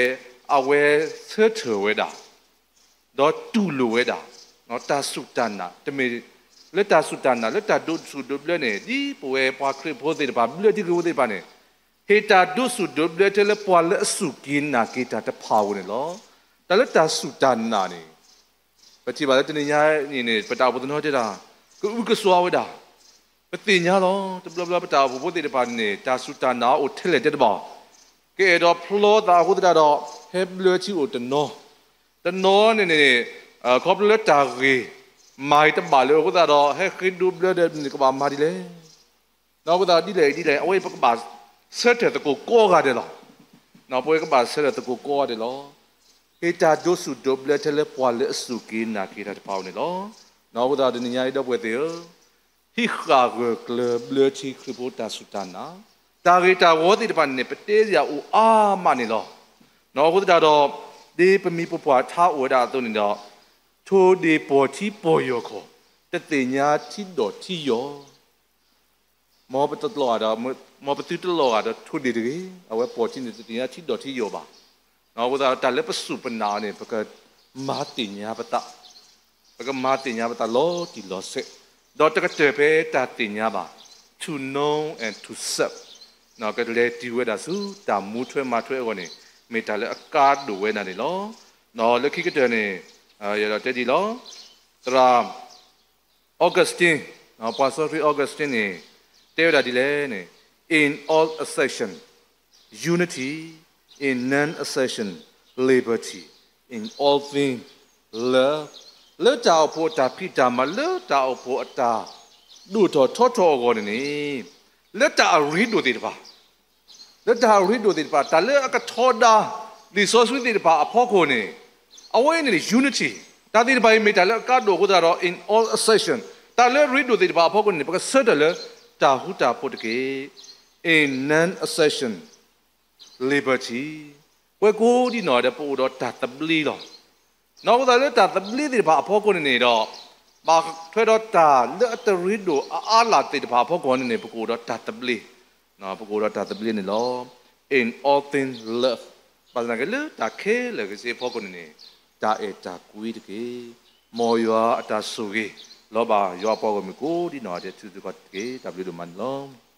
အဝဲဆၢထၢၣ်ဝဲဒၣ် ဒီးတူၢ်လိာ်ဝဲဒၣ် တၢ်စူၢ်တၢ်နာ် တမ့ၢ် လၢတၢ်စူၢ်တၢ်နာ် လၢတၢ်ဒိးဆူၣ်ဒိးဘျၢန့ၣ် ဒ်ပဝဲပှၤခရံာ်ဖိသ့ၣ်တဖၣ် ဘျၢထံခရံာ်ဖိသ့ၣ်တဖၣ်န့ၣ် ဟ့ၣ်တၢ်ဒိးဆူၣ်ဒိးဘျၢထဲလၢပှၤလၢအစူၢ်က့ၤနာ်က့ၤတၢ်တဖၣ်အအိၣ်န့ၣ်လီၤ. တၢ်လၢတၢ်စူၢ်တၢ်နာ်န့ၣ် ပထံၣ်ဘၣ်လၢတနံၤညါအံၤန့ၣ် ပတၢ်အိၣ်ဖှိၣ်တနီၤတဲဒၣ် ကအုကစွါဝဲဒၣ် ပသ့ၣ်ညါလီၤ. တဘျီဘျီပတၢ်အိၣ်ဖှိၣ်ဖိသ့ၣ်တဖၣ်န့ၣ် တၢ်စူၢ်တၢ်နာ်အိၣ်ထဲလဲၣ်တဲတဘၣ်, ကအဲၣ်ဒိးဖျီသးအဃိသတးဒီး ဟဲဘျၢထံအိၣ်တနီၤ, တနီၤန့ၣ်န့ၣ် ခီဖျိလၢတၢ်ဂ့ၢ် မၤအံၤတဘၣ်လၢၤအဃိသတးဒီး ဟဲဃ့ဒိးဘျၢဒီးန့ၣ် ကဘၣ်မၤဒ်လဲၣ်. အဃိသတးဒီးဒ်လဲၣ်ဒ်လဲၣ် အဝဲပကဘၣ်ဆၢထၢၣ်သကိးကိးဂၤဒဲးလီၤ. ပဝဲကဘၣ်ဆၢထၢၣ်သကိးကိးဂၤဒဲးလီၤ. ဟ့ၣ်တၢ်ဒိးဆူၣ်ဒိးဘျၢထဲလၢပှၤလၢအစူၢ်က့ၤနာ်က့ၤတၢ်တဖၣ်အအိၣ်န့ၣ်လီၤ. အဃိသတးဒီးတနံၤညါအံၤ ဒီပုၢ်ဝဲၢ်သ့ၣ်ဧၢ, ဟံးဃာ်ဂၢၢ်ကျၢၤဘျၢထံခရံာ်ဖိတၢ်စူၢ်တၢ်နာ်, တၢ်ဂ့ၢ်တၢ်ဝီသ့ၣ်တဖၣ်န့ၣ် ပတဲစရာအိၣ်အါမးန့ၣ်လီၤ. အဃိသတးဒီး ဒ်ပမိၢ်ပပၢ်ထါအိၣ်ဝဲဒၣ်အသိးန့ၣ်ဒီး ထိၣ်ဒ့ၣ်ပီၢ်ထံပီၢ်ယီၢ်ခီၣ်, တသ့ၣ်ညါထံဒီးထံယီၢ် မ်ပတလီၤဂာ်ဒီး, မ်ပသုတလီၤဂာ်ဒီးထိၣ်ဒ့ၣ်တဂ့ၤ, အဝဲပီၢ်ထံန့ၣ် တသ့ၣ်ညါထံဒီးထံယီၢ်ဘၣ်. အဃိသတး တၢ်လၢပစူၢ်ပနာ်အီၤန့ၣ် ပကမၤသ့ၣ်ညါပသး, ပကမၤသ့ၣ်ညါပသးလီၤတံၢ်လီၤဆဲး, ဒီးတကတၢၢ်ဖဲတၢ်သ့ၣ်ညါဘၣ်, to know and to serve, ကလဲၤတုၤဝဲဒၣ်ဆူတၢ်မူထွဲမၤထွဲအဂီၢ်န့ၣ် မ့ၢ်တၢ်လၢအကါဒိၣ်ဝဲဒၣ်န့ၣ်လီၤ. လၢခံကတၢၢ်န့ၣ် ယအဲၣ်ဒိးတဲဒ်အံၤလီၤ. သရၣ် Augustine, ပှၤစီဆှံ Augustine န့ၣ် တဲဝဲဒၣ်ဒ်လဲၣ်န့ၣ်, in all assertion, unity, in non-assertion, liberty, in all things, love, လၢတၢ်အိၣ်ဖှိၣ်အတၢ်ဖံးတၢ်မၤ လၢတၢ်အိၣ်ဖှိၣ်အတၢ်ဒိၣ်ထီၣ်ထီထီၣ်အဂီၢ်န့ၣ်န့ၣ်, လၢတၢ်အရ့ဒိၣ်သ့ၣ်တဖၣ် လၢတၢ်အရ့ဒိၣ်သ့ၣ်တဖၣ် တၢ်လၢအကထီဒါ လံာ်စီဆှံသ့ၣ်တဖၣ်အဖီခိၣ်န့ၣ်, အဝဲန့ၣ် unity, တၢ်သ့ၣ်တဖၣ်အံၤမ့ၢ်တၢ်လၢအကါဒိၣ်အဃိသတးဒီး in all assertion, တၢ်လၢအရ့ဒိၣ်သ့ၣ်တဖၣ်အဖီခိၣ်န့ၣ် ပကဆၢထၢၣ်လၢတၢ်ဃူတၢ်ဖိးတက့ၢ်. In non-assertion, liberty, ပှၤကိးဒံနီၢ်ဂၤဒဲး ပအိၣ်ဒီးတၢ်သဘျ့လီၤ. အဃိသတးလၢတၢ်သဘျ့သ့ၣ်တဖၣ်အဖီခိၣ်န့ၣ်န့ၣ်ဒီး, ဘၣ်ထွဲဒီးတၢ်လၢအတရ့ဒိၣ်အအါလၢ်သ့ၣ်တဖၣ်အဖီခိၣ်န့ၣ်န့ၣ် ပကအိၣ်ဒီးတၢ်သဘျ့, ပကအိၣ်ဒီးတၢ်သဘျ့န့ၣ်လီၤ. In all things love, ဘၣ်ဆၣ်သနာ်က့လၢတၢ်ခဲလၢာ်ခဲဆ့အဖီခိၣ်န့ၣ်န့ၣ်, တၢ်အဲၣ်တၢ်ကွံတက့ၢ်. မ်ယွၤအတၢ်ဆိၣ်ဂ့ၤ လီၤဘၣ်ယွၤအပှၤဂီၢ်မုၢ်ကိးဒံနီၢ်ဂၤဒဲး ထုးသကိးတက့ၢ်. တၢ်ဘျုးဒိၣ်မးန့ၣ်လီၤ.